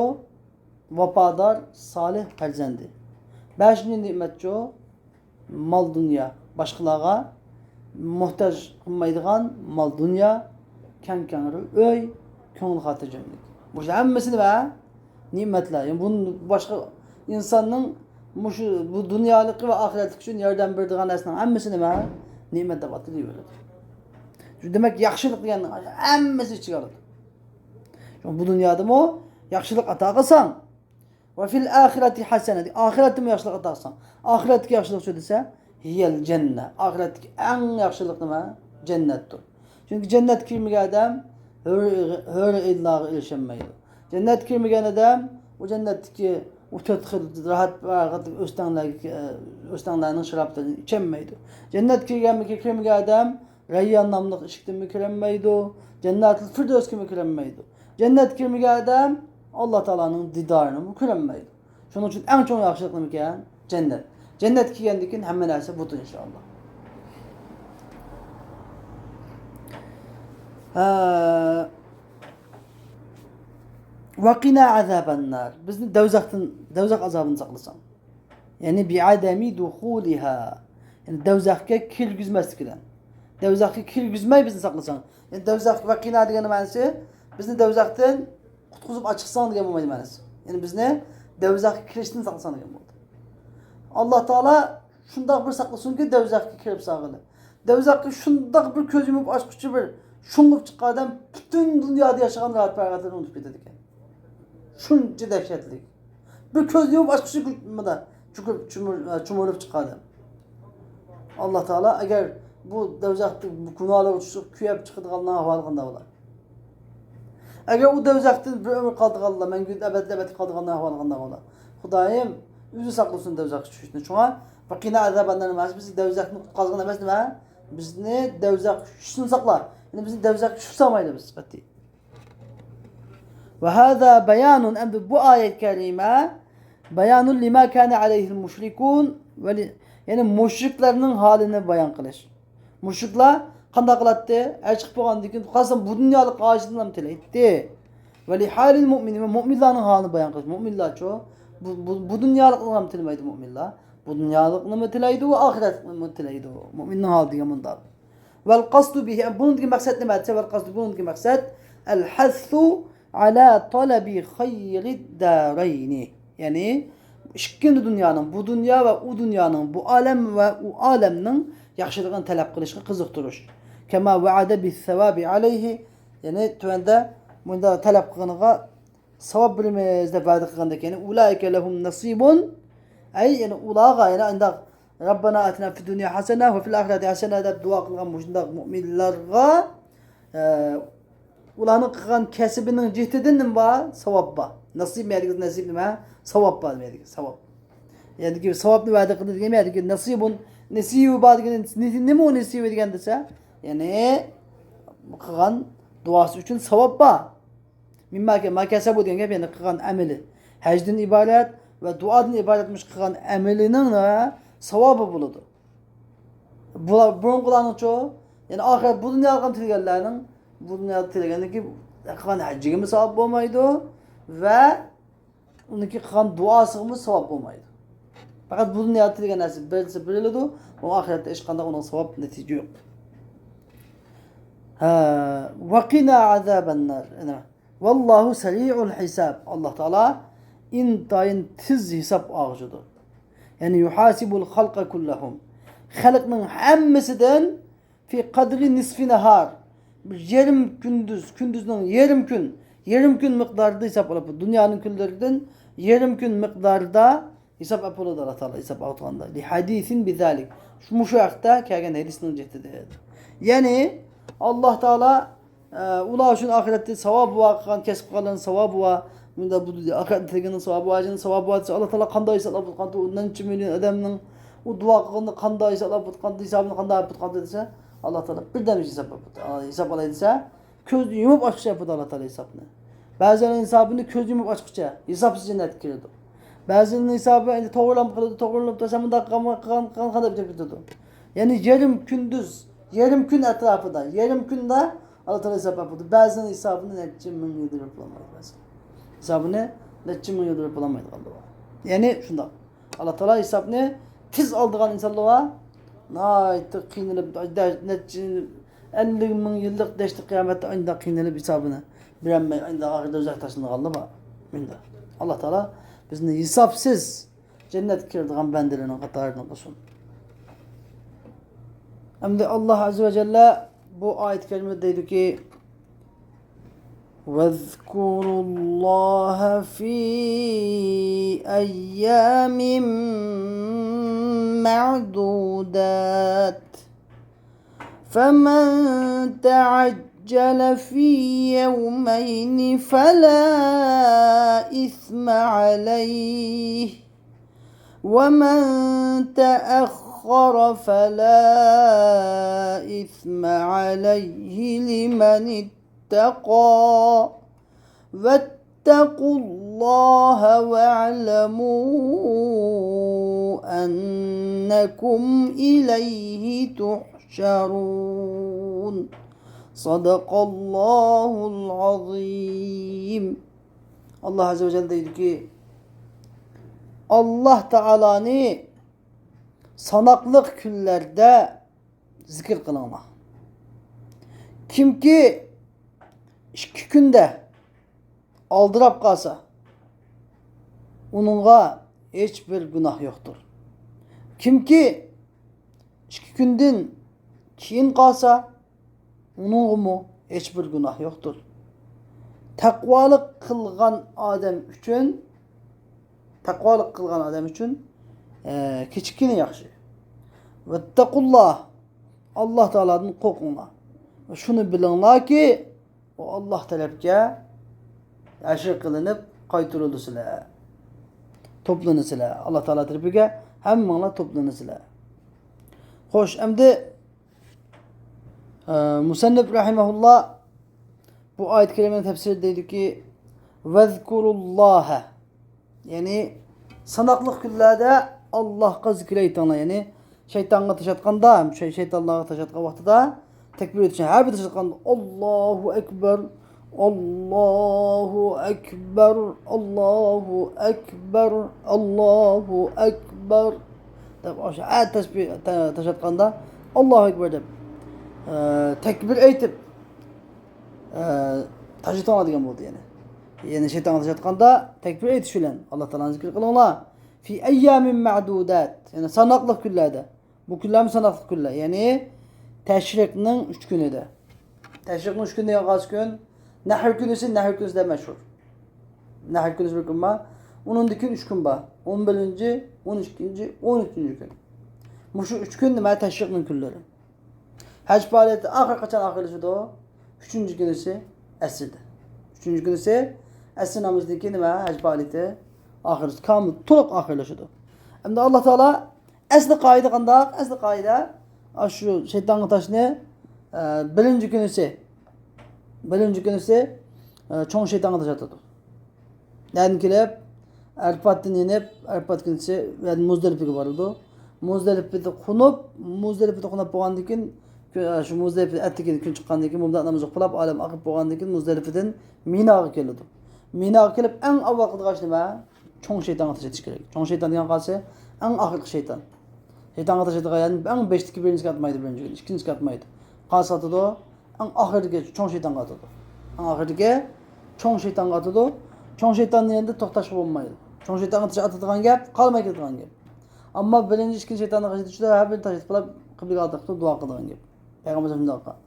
ۋاپادار، سالىھ پەرزەندى. بەشىنچى نېمەتچۇ؟ مال دۇنيا، باشقىلارغا موھتاج قىلمايدىغان مال دۇنيا، كەڭ كەڭرى ئۆي، كۆڭۈل خاتىرجەملىك. مۇشۇ ھەممىسى نېمە؟ نېمەتلەر. يەنى بۇ باشقا ئىنساننىڭ مۇشۇ بۇ دۇنيالىقى ۋە ئاخىرەتلىك ئۈچۈن ياردەم بېرىدىغان نەرسىنىڭ ھەممىسى نېمە؟ نېمەت دەپ ئاتىلىۋېرىدۇ. شۇ دېمەك ياخشىلىق دېگەننىڭ ھەممىسى ئىچىگە ئالىدۇ. شۇڭا بۇ دۇنيادىمۇ ياخشىلىق ئاتا قىلساڭ، ۋە فىل ئاخىرەتى ھەسەنە. ئاخىرەتتىمۇ ياخشىلىق ئاتا قىلساڭ. ئاخىرەتتىكى ياخشىلىق شۇ دېسە، ھىيەل جەننە. ئاخىرەتتىكى ئەڭ ياخشىلىق نېمە؟ جەننەتتۇر. چۈنكى جەننەتكە كىرمىگەن ئادەم ھۆر، ھۆر ئىنلارغا ئېرىشەلمەيدۇ. جەننەتكە كىرمىگەن ئادەم ئۇ جەننەتتىكى ئۇ تۆت خىل راھەت، راھەتلىك ئۆستەڭلەرگە، ئۆستەڭلەرنىڭ شارابلىرىنى ئىچەلمەيدۇ. جەننەتكە كىرگەنمىكىن، كىرمىگەن ئادەم رەييان ناملىق ئىشىكتىنمۇ كىرەلمەيدۇ، جەننەتۇل فىردەۋسكىمۇ كىرەلمەيدۇ. جەننەتكە كىرمىگەن ئادەم ئاللا تائالانىڭ دىدارىنىمۇ كۆرەلمەيدۇ. شۇنىڭ ئۈچۈن ئەڭ چوڭ ياخشىلىق نېمىكەن؟ جەننەت. جەننەتكە كىرگەندىن كېيىن ھەممە نەرسە بۇتۇن، ئىنشائاللا. ھە. ۋەقىنا ئەزابەننار. بىزنى دوزاختىن، دوزاخ ئازابىدىن ساقلىساڭ. يەنى بىئادەمى دۇخۇلىھا. يەنى دوزاخقا كىرگۈزمەسلىك بىلەن. دوزاخقا كىرگۈزمەي بىزنى ساقلىساڭ. يەنى دوزاخ، ۋەقىنا دېگەننىڭ مەنىسى، بىزنى دوزاختىن قۇتقۇزۇپ ئاچىقساڭ دېگەن بولمايدۇ مەنىسى. يەنى بىزنى دوزاخقا كىرىشتىن ساقلىساڭ دېگەن بولىدۇ. ئاللا تائالا شۇنداق بىر ساقلىسۇنكى، دوزاخقا كىرىپ ساغىلى. دوزاخقا شۇنداق بىر كۆز يۇمۇپ ئاچقۇچە بىر شۇڭغۇپ چىققان ئادەم پۈتۈن دۇنيادا ياشىغان راھەت پاراغەتلىرىنى ئۇنتۇپ كېتىدىكەن. شۇنچە دەھشەتلىك. بىر كۆزنى يۇمۇپ ئاچقۇچە مۇندا چۈكۈرۈپ، چۈمۈر-، چۈمۈرۈپ چىققان ئادەم. ئاللا تائالا ئەگەر بۇ دوزاختا بۇ گۇناھلارغا چۈشۈپ كۆيۈپ چىقىدىغانلارنىڭ ئەھۋالى قانداق بولار؟ ئەگەر ئۇ دوزاختىن بىر ئۆمۈر قالىدىغانلار، مەڭگۈ ئەبەدىي ئەبەدكە قالىدىغانلار ئەھۋالى قانداق بولار؟ خۇدايىم ئۆزى ساقلىسۇن دوزاخقا چۈشۈشتىن. شۇڭا ۋەقىنا ئەزابەننار، بىز دوزاختىن قۇتقازغىن ئەمەس نېمە؟ بىزنى دوزاخقا چۈشۈشتىن ساقلا. يەنى بىزنى دوزاخقا چۈشۈپ سالمايلى بىز قەتئىي. ۋە ھازا بايانۇن، ئەمدى بۇ ئايەت كەرىمە بايانۇن لىما كانە ئەلەيھىل مۇشرىكۇن ۋە لى-، يەنى مۇشرىكلارنىڭ ھالىنى بايان قىلىش. مۇشرىكلار قانداق قىلاتتى؟ ھەج قىلىپ بولغاندىن كېيىن، قارىسام، بۇ دۇنيالىق ھاجىتىنىمۇ تىلەيتتى. ۋە لىھالىل مۇئمىنى، ۋە مۇئمىنلارنىڭ ھالىنى بايان قىلىش. مۇئمىنلارچۇ؟ بۇ، بۇ، بۇ دۇنيالىقنىمۇ تىلىمەيدۇ مۇئمىنلار. بۇ دۇنيالىقنىمۇ تىلەيدۇ ۋە ئاخىرەتنىمۇ تىلەيدۇ. مۇئمىننىڭ ھالى دېگەن مۇنداق. ۋەل قەسدۇ بىھى، بۇنىڭدىكى مەقسەت نېمە دېسە، ۋەل قەسدۇ، بۇنىڭدىكى مەقسەت، ئەل ھەسسۇ ئەلا تەلەبى خەيرىد دارەينى. يەنى ئىككىنچى دۇنيانىڭ، بۇ دۇنيا ۋە ئۇ دۇنيانىڭ، بۇ ئالەم ۋە ئۇ ئالەمنىڭ ياخشىلىقىنى تەلەپ قىلىشقا قىزىقتۇرۇش. كەما ۋەئەدە بىسسەۋابى ئەلەيھى، يەنى تۆۋەندە مۇنداق تەلەپ قىلغىنىغا ساۋاب بېرىمىز دەپ ۋەدە قىلغاندەك، يەنى ئۇلائىكە لەھۇم نەسىبۇن، ئەي، يەنى ئۇلارغا، يەنى ئانداق رەببەنا ئاتىنا فىد دۇنيا ھەسەنە ۋە فىل ئاخىرەتى ھەسەنە دەپ دۇئا قىلغان مۇشۇنداق مۇئمىنلارغا، ئە، ئۇلارنىڭ قىلغان كەسىپىنىڭ جىھىتىدىن نېمە بار؟ ساۋاب بار. نەسىب، مەدىگىز نەسىب نېمە؟ ساۋاب بار، مەدىگىز ساۋاب. يەنىكى ساۋابنى ۋەدە قىلدى دېگەن، يەنىكى نەسىبۇن، نېسىۋى بار دېگەن، نېسى-، نېمە ئۇ نېسىۋى دېگەن دېسە، يەنى قىلغان دۇئاسى ئۈچۈن ساۋاب بار. مىمما كە-، ما كەسەبۇ دېگەن گەپ، يەنى قىلغان ئەمىلى. ھەجدىن ئىبارەت ۋە دۇئادىن ئىبارەت مۇشۇ قىلغان ئەمىلىنىڭ نېمە؟ ساۋابى بولىدۇ. بۇلار، بۇرۇنقىلارنىڭچۇ؟ يەنى ئاخىرەت بۇ دۇنياغا تىلىگەنلەرنىڭ، بۇ دۇنياغا تىلىگەندىكى قىلغان ھەججىگىمۇ ساۋاب بولمايدۇ ۋە ئۇنىڭكى قىلغان دۇئاسىغىمۇ ساۋاب بولمايدۇ. پەقەت بۇ دۇنيادا تىلىگەن نەرسە بېرىلسە بېرىلىدۇ، ئۇ ئاخىرەتتە ھېچقانداق ئۇنىڭ ساۋاب نەتىجە يوق. ھە، ۋەقىنا ئازابەننار. ئەنە. ۋاللاھۇ سەرىئۇل ھىساب. ئاللا تائالا ئىنتايىن تېز ھېساب ئالغۇچىدۇر. يەنى يۇھاسىبۇل خەلقە كۇللەھۇم. خەلقنىڭ ھەممىسىدىن في قدر نصف نهار، بىر يېرىم كۈندۈز، كۈندۈزنىڭ يېرىم كۈن، يېرىم كۈن مىقدارىدا ھېساب ئېلىپ، دۇنيانىڭ كۈنلىرىدىن يېرىم كۈن مىقدارىدا ھېساب ئېلىپ بولىدۇ ئاللا تائالا، ھېساب ئاۋۇتقاندا. لحديث بذلك. شۇ، مۇشۇ ھەقتە كەلگەن ھەدىسنىڭ جەھىتىدە. يەنى، ئاللا تائالا، ئە، ئۇلار ئۈچۈن ئاخىرەتتە ساۋابى بار، قىلغان كەسىپ قىلغانلارنىڭ ساۋابى بار. مۇنداق بۇ ئاخىرەتتە تېگىنىڭ ساۋابى بار، جەننەت ساۋابى بار دېسە، ئاللا تائالا قانداق ھېسابلاپ ئوتقانتى، ئۇ نەچچە مىليون ئادەمنىڭ ئۇ دۇئا قىلغىنىنى قانداق ھېسابلاپ ئوتقانتى، ھېسابىنى قانداق ئېلىپ ئوتقانتى دېسە، ئاللا تائالا بىردەمچە ھېساب ئېلىپ ئوتقان-، ھېساب ئالاي دېسە، كۆزنى يۇمۇپ ئاچقۇچە ئېلىپ ئوتىدۇ ئاللا تائالا ھېسابنى. بەزىلەرنىڭ ھېسابىنى كۆزنى يۇمۇپ ئاچقۇچە، ھېسابسىز جەننەتكە كىرىدۇ. بەزىلەرنىڭ ھېسابى ئەمدى توغرىلام قىلىدۇ، توغرىلىنىپتۇ، سەن مۇنداق قىلغان، قىلغان، قىلغان، قىلغان دەپ كېتىدۇ. يەنى يېرىم كۈندۈز، يېرىم كۈن ئەتراپىدا، يېرىم كۈندە ئاللا تائالا ھېساب ئېلىپ بولىدۇ. بەزىنىڭ ھېسابىنى نەچچە مىڭ يىلدۇر بولالمايدۇ. بەزى ھېسابىنى نەچچە مىڭ يىلدۇر بولالمايدىغانلار بار. يەنى شۇنداق. ئاللا تائالا ھېسابنى تېز ئالىدىغان ئىنسانلار بار. ناھايىتى قىينىلىپ، نەچچە ئەللىك مىڭ يىللىق دەشتى قىيامەتتە ئانداق قىينىلىپ ھېسابىنى بېرەلمەي، ئانداق ئاخىرى دوزاخقا تاشلىنىدىغانلار بار. مۇنداق. ئاللا تائالا بىزنى ھېسابسىز جەننەتكە كىرىدىغان بەندىلەرنىڭ قاتارىدىن قىلسۇن. ئەمدى ئاللا ئەززە ۋە جەللە بۇ ئايەت كەرىمىدە دەيدۇكى، واذكروا الله في أيام معدودات، فمن تعجل في يومين فلا إثم عليه، ومن تأخر فلا إثم عليه لمن اتقى، واتقوا الله واعلموا أنكم إليه تحشرون. صدق الله العظيم. ئاللا ئەززە ۋە جەللە دەيدۇكى، ئاللا تائالانى ساناقلىق كۈنلەردە زىكىر قىلىڭلار. كىمكى ئىككى كۈندە ئالدىراپ قالسا، ئۇنىڭغا ھېچبىر گۇناھ يوقتۇر. كىمكى ئىككى كۈندىن كېيىن قالسا، ئۇنىڭغىمۇ ھېچبىر گۇناھ يوقتۇر. تەقۋالىق قىلغان ئادەم ئۈچۈن، تەقۋالىق قىلغان ئادەم ئۈچۈن، ئە، كېچىككىنى ياخشى. ۋەتتەقۇللاھ، ئاللا تائالادىن قورقۇڭلار. شۇنى بىلىڭلاركى، ئۇ ئاللا تەرەپكە ھەشر قىلىنىپ قايتۇرۇلىسىلەر. توپلىنىسىلەر. ئاللا تائالا تەرىپىگە ھەممىڭلار توپلىنىسىلەر. خوش، ئەمدى، ئە، مۇسەننىپ رەھىمەھۇللا بۇ ئايەت كەرىمىنىڭ تەپسىرىدە دەيدۇكى، ۋەزكۇرۇللاھە. يەنى ساناقلىق كۈنلەردە ئاللاھقا زىكىر ئېيتىڭلار. يەنى شەيتانغا تاش ئاتقاندا، شەي-، شەيتانلارغا تاش ئاتقان ۋاقتىدا تەكبىر ئېيتىش. ھەر بىر تاش ئاتقاندا، ئاللاھۇ ئەكبەر، ئاللاھۇ ئەكبەر، ئاللاھۇ ئەكبەر، ئاللاھۇ ئەكبەر دەپ، ئاشۇ ھەر تەسبىھ، تا-، تاش ئاتقاندا، ئاللاھۇ ئەكبەر دەپ، ئە، تەكبىر ئېيتىپ، ئە، تاش ئېتىڭلار دېگەن بولدى يەنە. يەنە شەيتانغا تاش ئاتقاندا تەكبىر ئېيتىش بىلەن ئاللا تائالانى زىكىر قىلىڭلار. في أيام معدودات، يەنى ساناقلىق كۈنلەردە. بۇ كۈنلەرمۇ ساناقلىق كۈنلەر، يەنى تەشرىقنىڭ ئۈچ كۈنىدە. تەشرىقنىڭ ئۈچ كۈنى دېگەن قايسى كۈن؟ نەھر كۈنىسى، نەھر كۈنىسى دەپ مەشھۇر. نەھر كۈنىسى بىر كۈن بار. ئۇنىڭدىن كېيىن ئۈچ كۈن بار. ئون بىرىنچى، ئون ئىككىنچى، ئون ئۈچىنچى كۈن. مۇشۇ ئۈچ كۈن نېمە؟ تەشرىقنىڭ كۈنلىرى. ھەج پائالىيىتى ئاخىر قاچان ئاخىرلىشىدۇ؟ ئۈچىنچى كۈنىسى ئەسىردە. ئۈچىنچى كۈنىسى ئەسىر نامىزىدىن كېيىن نېمە؟ ھەج پائالىيىتى ئاخىرلىشىدۇ. كامىل، تولۇق ئاخىرلىشىدۇ. ئەمدى ئاللا تائالا ئەسلى قائىدە قانداق؟ ئەسلى قائىدە، ئاشۇ شەيتانغا تاشنى، ئە، بىرىنچى كۈنىسى، بىرىنچى كۈنىسى، ئە، چوڭ شەيتانغا تاش ئاتىدۇ. نەدىن كېلىپ، ئەرپاتتىن يېنىپ، ئەرپات كۈنىسى مۇزدەلىپىگە بارىدۇ. مۇزدەلىپىدە قونۇپ، مۇزدەلىپىدە قونۇپ بولغاندىن كېيىن، كۈ-، شۇ مۇزدەلىپە ئەتىگىنى كۈن چىققاندىن كېيىن، مۇمدان نامىزى ئوقۇپ بولۇپ، ئالەم ئاقىپ بولغاندىن كېيىن، مۇزدەلىپىدىن مىناغا كېلىدۇ. مىناغا كېلىپ، ئەڭ ئاۋۋال قىلىدىغان ئىشى نېمە؟ چوڭ شەيتانغا تاش ئېتىش كېرەك. چوڭ شەيتان دېگەن قايسى؟ ئەڭ ئاخىرقى شەيتان. شەيتانغا تاش ئېتىدىغان، يەنى ئەڭ بېشىدىكى بىرىنچىسىگە ئاتمايدۇ، بىرىنچى كۈنى، ئىككىنچىسىگە ئاتمايدۇ. قايسىغا ئاتىدۇ؟ ئەڭ ئاخىرىدىكى چوڭ شەيتانغا ئاتىدۇ. ئەڭ ئاخىرىدىكى چوڭ شەيتانغا ئاتىدۇ. چوڭ شەيتاننى يەنە توختاشقا بولمايدۇ. چوڭ شەيتانغا تاش ئاتىدىغان گەپ، قالماي كېتىدىغان گەپ. ئەمما بىرىنچى، ئىككىنچى شەيتاننى قايسى چۈشىدۇ، ھەر بىرىنى تاش ئېتىپ قىبلىگە ئاتىقىپ دۇئا قىلىدىغان گەپ. پەيغەمبەر شۇنداق قىلغان.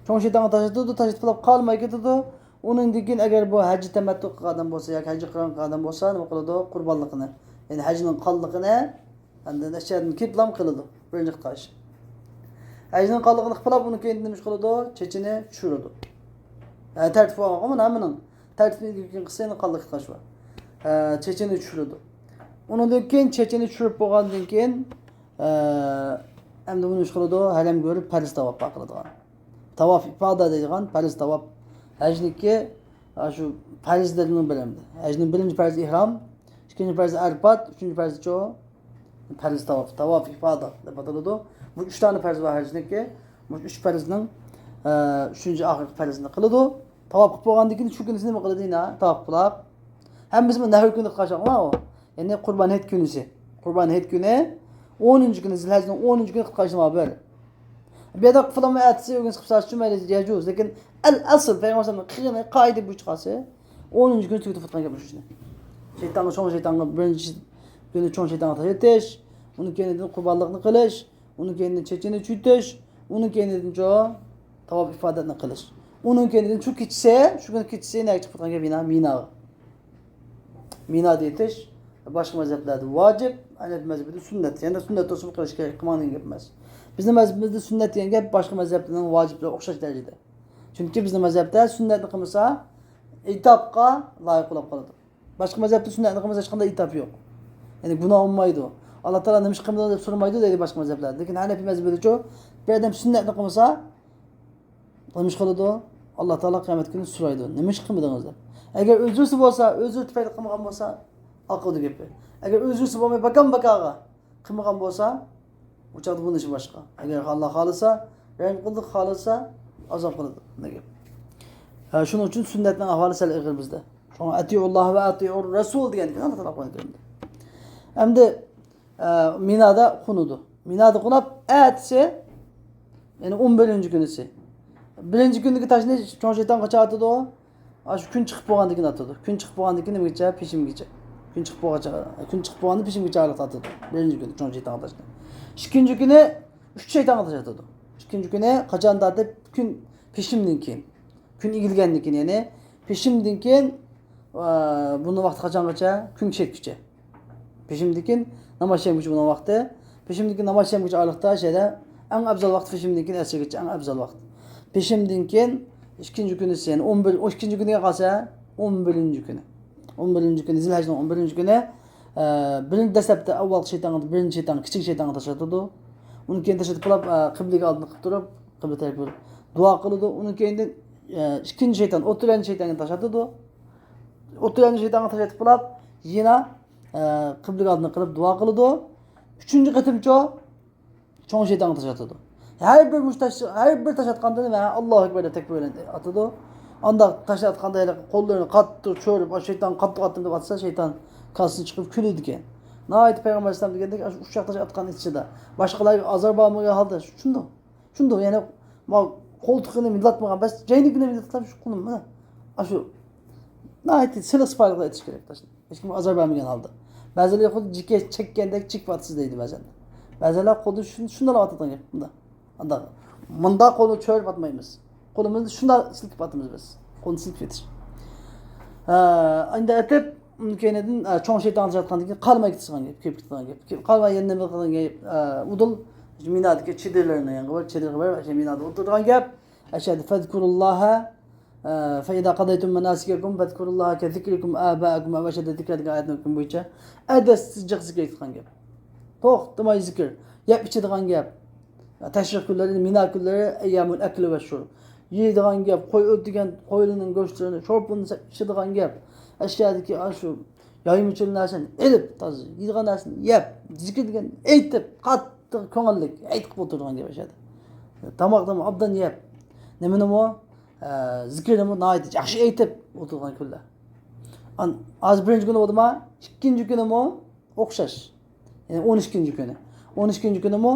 چوڭ شەيتانغا تاش ئاتىدۇ، تاش ئېتىپ قالماي كېتىدۇ. ئۇنىڭدىن كېيىن ئەگەر بۇ ھەججى تەمەتتۇ قىلغان ئادەم بولسا ياكى ھەججى قىران قىلغان ئادەم بولسا، نېمە قىلىدۇ؟ قۇربانلىقىنى، يەنى ھەجنىڭ قانلىقىنى ئاندىن ئەشيادىن كېيىنلام قىلىدۇ. بىرىنچى قىلىش. ھەجنىڭ قانلىقىنى قىلىپ، ئۇنىڭ كېيىن نېمە قىلىدۇ؟ چېچىنى چۈشۈرىدۇ. ھە، تەرتىپ بولغان مانا ھەممىنىڭ. تەرتىپنى ئىلگىرى كېيىن قىلسا يەنە قانلىق قىلىش بار. ھە، چېچىنى چۈشۈرىدۇ. ئۇنىڭدىن كېيىن، چېچىنى چۈشۈرۈپ بولغاندىن كېيىن، ھە، ئەمدى بۇنى نېمە قىلىدۇ؟ ھەرەمگە بېرىپ پەرز تاۋاپ قىلىدىغان. تاۋاپ ئىپادە دەيدىغان پەرز تاۋاپ. ھەجنىڭكى، ھە، شۇ پەرزلىرىنىڭ بىرى ئەمدى. ھەجنىڭ بىرىنچى پەرزى ئېھرام، ئىككىنچى پەرزى ئەرپات، ئۈچىنچى پەرزى چۇ؟ پەرز تاۋاپ، تاۋاپ ئىپادە دەپ ئاتىلىدۇ. بۇ ئۈچ دانە پەرز بار ھەجنىڭكى. بۇ ئۈچ پەرزنىڭ، ئە، ئۈچىنچى ئاخىرقى پەرزىنى قىلىدۇ. تاۋاپ قىلىپ بولغاندىن كېيىن شۇ كۈنىسى نېمە قىلىدۇ يەنە؟ تاۋاپ قىلاپ. ھەممىسى بۇ نەھر كۈنى قىلغان ئۇ. يەنى قۇربان ھېيت كۈنىسى. قۇربان ھېيت كۈنى ئونىنچى كۈنى، زىلھەجنىڭ ئونىنچى كۈنى قىلغان ئىشى بار بىر. بۇ يەردە فىلانمۇ ئەتىسى ئۆگۈنسە قىلسا شۇ مەيلى يەجۇز. لېكىن ئەل ئەسل پەيغەمبەر ئەلەيھىسسالامنىڭ قىلغىنى قائىدە بويىچە قالسا، ئونىنچى كۈنى تۈگىتىپ ئۆتكەن گەپ شۇ ئىشنى. شەيتانغا، چوڭ شەيتانغا بىرىنچى كۈنى چوڭ شەيتانغا تاش ئېتىش، ئۇنىڭ كەينىدىن قۇربانلىقنى قىلىش، ئۇنىڭ كەينىدىن چېچىنى چۈشۈرتۈش، ئۇنىڭ كەينىدىن چوڭ تاۋاپ ئىپادەتنى قىلىش. ئۇنىڭ كەينىدىن شۇ كېچىسى، شۇ كۈنى كېچىسى نەگە چىقىپ كەتكەن گەپ؟ مىنا، مىناغا. مىنادا ئېتىش، باشقا مەزھەپلەردە ۋاجىپ، ھەنەپىي مەزھىپىدە سۈننەت. يەنە سۈننەت بولسا بۇ قىلىش كېرەك، قىلماڭ دېگەن گەپ ئەمەس. بىزنىڭ مەزھىپىمىزدە سۈننەت دېگەن گەپ باشقا مەزھەپلەرنىڭ ۋاجىپلىرىغا ئوخشاش دەرىجىدە. چۈنكى بىزنىڭ مەزھەپتە سۈننەتنى قىلمىسا، ئىتابقا لايىق بولۇپ قالىدۇ. باشقا مەزھەپتە سۈننەتنى قىلمىسا ھېچقانداق ئىتاب يوق. يەنى گۇناھ بولمايدۇ. ئاللا تائالا نېمە ئىش قىلمىدىڭ دەپ سورىمايدۇ دەيدۇ باشقا مەزھەپلەردە. لېكىن ھەنەپىي مەزھىپىدىچۇ، بىر ئادەم سۈننەتنى قىلمىسا، نېمە ئىش قىلىدۇ؟ ئاللا تائالا قىيامەت كۈنى سورايدۇ، نېمە ئىش قىلمىدىڭىز دەپ. ئەگەر ئۆزرىسى بولسا، ئۆزرى تۈپەيلى قىلمىغان بولسا، ئاقىدۇ گېپى. ئەگەر ئۆزرىسى بولماي، باكام باكاغا قىلمىغان بولسا، ئۇ چاغدا بۇنىڭ ئىشى باشقا. ئەگەر ئاللا خالىسا، رەھىم قىلىدۇ، خالىسا، ئازاب قىلىدۇ دېگەن گەپ. ھە، شۇنىڭ ئۈچۈن سۈننەتنىڭ ئەھۋالى سەل ئېغىر بىزدە. شۇڭا «ئەتىئۇللاھ ۋە ئەتىئۇر رەسۇل» دېگەن ئىكەن ئاللا تائالا قۇرئان كەرىمدە. ئەمدى، ئە، مىنادا قونىدۇ. مىنادا قونۇپ، ئەتىسى، يەنى ئون بىرىنچى كۈنىسى. بىرىنچى كۈندىكى تاشنى چوڭ شەيتان قاچان ئاتىدۇ؟ ئاشۇ كۈن چىقىپ بولغاندىن كېيىن ئاتىدۇ. كۈن چىقىپ بولغاندىن كېيىن نېمىگىچە؟ پېشىمگىچە. كۈن چىقىپ بولغانچە، كۈن چىقىپ بولغاندا پېشىمگىچە ئارىلىقتا ئاتىدۇ. بىرىنچى كۈنى چوڭ شەيتانغا تاشنى. ئىككىنچى كۈنى ئۈچ شەيتانغا تاش ئاتىدۇ. ئىككىنچى كۈنى قاچان تارتىپ؟ كۈن پېشىمدىن كېيىن. كۈن ئېگىلگەندىن كېيىن، يەنى پېشىمدىن كېيىن، ئە، بۇنىڭ ۋاقتى قاچانغىچە؟ كۈن چەتكىچە. پېشىمدىن كېيىن ناماز شەمگىچە بۇنىڭ ۋاقتى. پېشىمدىن كېيىن ناماز شەمگىچە ئارىلىقتا شەيدە ئەڭ ئەپزەل ۋاقىت پېشىمدىن كېيىن ئەسىرگىچە ئەڭ ئەپزەل ۋاقىت. پېشىمدىن كېيىن ئىككىنچى كۈنىسى، يەنى ئون بىر، ئىككىنچى كۈنىگە قالسا، ئون بىرىنچى كۈنى. ئون بىرىنچى كۈنى، زىلھەجنىڭ ئون بىرىنچى كۈنى، ئە، بىرىنچى دەسلەپتە ئاۋۋالقى شەيتانغا، بىرىنچى شەيتان، كىچىك شەيتانغا تاش ئاتىدۇ. ئۇنىڭ كېيىن تاش ئېتىپ قىلىپ، ئە، قىبلىگە ئالدىنى قىلىپ تۇرۇپ، قىبلە تەرەپكە بۇرۇپ دۇئا قىلىدۇ. ئۇنىڭ كەينىدىن، ئە، ئىككىنچى شەيتان، ئوتتۇرا شەيتانغا تاش ئاتىدۇ. ئوتتۇرا شەيتانغا تاش ئېتىپ قىلىپ، يەنە، ئە، قىبلىگە ئالدىنى قىلىپ دۇئا قىلىدۇ. ئۈچىنچى قېتىمچۇ، چوڭ شەيتانغا تاش ئاتىدۇ. ھەر بىر مۇشۇ تاش، ھەر بىر تاش ئاتقاندا نېمە؟ «ئاللاھۇ ئەكبەر» دەپ تەكبىر بىلەن ئاتىدۇ. ئانداق تاش ئاتقاندا ھېلىقى قوللىرىنى قاتتىق چۆرۈپ، «شەيتان قاتتىق ئاتتىم» دەپ ئاتسا، شەيتان كالىسىنى چىقىرىپ كۈلىدىكەن. ناھايىتى پەيغەمبەر ئەلەيھىسسالام دېگەندەك، ئاشۇ ئۇششاق تاش ئاتقان ئىچىدە باشقىلارغا ئازار بارمىغان ھالدا شۇنداق. شۇنداق، يەنى ما قولتۇقىنى مىدىرلاتمىغان، بەس جەينىكىنى مىدىرلاتقان شۇ قولۇم مانا. ئاشۇ ناھايىتى سىلىق سىپايىلىقتا ئېتىش كېرەك تاشنى. ھېچكىمگە ئازار بەرمىگەن ھالدا. بەزىلەر خۇددى جىكە چەككەندەك چېكىپ ئاتىسىز دەيدۇ بەزەن. بەزىلەر خۇددى شۇ-، شۇنداق ئاتىدىغان گەپ مۇنداق. ئانداق مۇنداق قولنى چۆرۈپ ئاتمايمىز. قولىمىزنى شۇنداق سىلكىپ ئاتىمىز بىز. قولنى سىلكىپ ئېتىش. ھە، ئەمدى ئېتىپ، ئۇنىڭ كەينىدىن، ئە، چوڭ شەيتان تاش ئاتقاندىن كېيىن قالماي كېتىدىغان گەپ، كېلىپ كېتىدىغان گەپ. كېلىپ قالماي يەنە نېمە قىلىدىغان گەپ؟ ئە، ئۇدۇل مىنادىكى چېدىرلىرىنى يەنە بار، چېدىرغا بېرىپ، ئاشۇ مىنادا ئولتۇرىدىغان گەپ. ئەشەدە فەزكۇرۇللاھە، ئە، فەئىزا قەزەيتۇم مەناسىكەكۇم فەزكۇرۇللاھە كەزىكرىكۇم ئابائەكۇم ئەۋ ئەشەددە زىكرا دېگەن ئايەتنىڭ ھۆكمى بويىچە ئەدەپسىز جىق زىكىر قىلغان گەپ. توختىماي زىكىر، يەپ ئىچىدىغان گەپ. تەشرىق كۈنلىرى، مىنا كۈنلىرى ئەييامۇل ئەكلى ۋە شۇرب. يەيدىغان گەپ، قوي ئۆلتۈرگەن قويلىرىنىڭ گۆشلىرىنى، شورپىنى سەپ ئىچىدىغان گەپ. ئەشيادىكى ئاشۇ يايمىچىل نەرسىنى ئېلىپ، تازا يەيدىغان نەرسىنى يەپ، زىكىر دېگەن ئېيتىپ، قاتتىق كۆڭۈللۈك ئېيتىپ ئولتۇرىدىغان گەپ ئەشيادا. تاماقنىمۇ ئوبدان يەپ، نېمىنىمۇ، ئە، زىكىرنىمۇ ناھايىتى ياخشى ئېيتىپ ئولتۇرغان كۈنلەر. ئان-، ھازىر بىرىنچى كۈنى بولدىما، ئىككىنچى كۈنىمۇ ئوخشاش. يەنى ئون ئىككىنچى كۈنى. ئون ئىككىنچى كۈنىمۇ،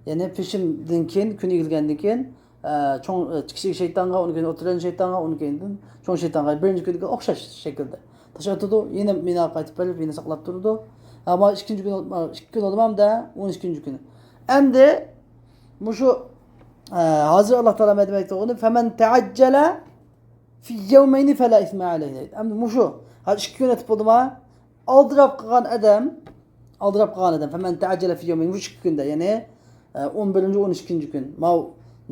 يەنى پېشىمدىن كېيىن، كۈن ئېگىلگەندىن كېيىن، ئە، چوڭ، ئە، كىچىك شەيتانغا، ئۇنىڭ كېيىن ئوتتۇرا شەيتانغا، ئۇنىڭ كېيىندىن چوڭ شەيتانغا بىرىنچى كۈنىگە ئوخشاش شەكىلدە تاش ئاتىدۇ. يەنە مىناغا قايتىپ بېرىپ، يەنە ساقلاپ تۇرىدۇ. ئەمما ئىككىنچى كۈنى، ئىككى كۈن بولدىما ئەمدى، ئون ئىككىنچى كۈنى. ئەمدى مۇشۇ، ئە، ھازىر ئاللا تائالا نېمە دېمەكچى بولغىنى، فەمەن تەئەججەلە في يومين فلا إثم عليه دەيدۇ. ئەمدى مۇشۇ ھە ئىككى كۈن ئۆتۈپ بولدىما؟ ئالدىراپ قالغان ئادەم، ئالدىراپ قالغان ئادەم، فمن تعجل في يومين، مۇشۇ ئىككى كۈندە، يەنى ئە، ئون بىرىنچى، ئون ئىككىنچى كۈن. ماۋۇ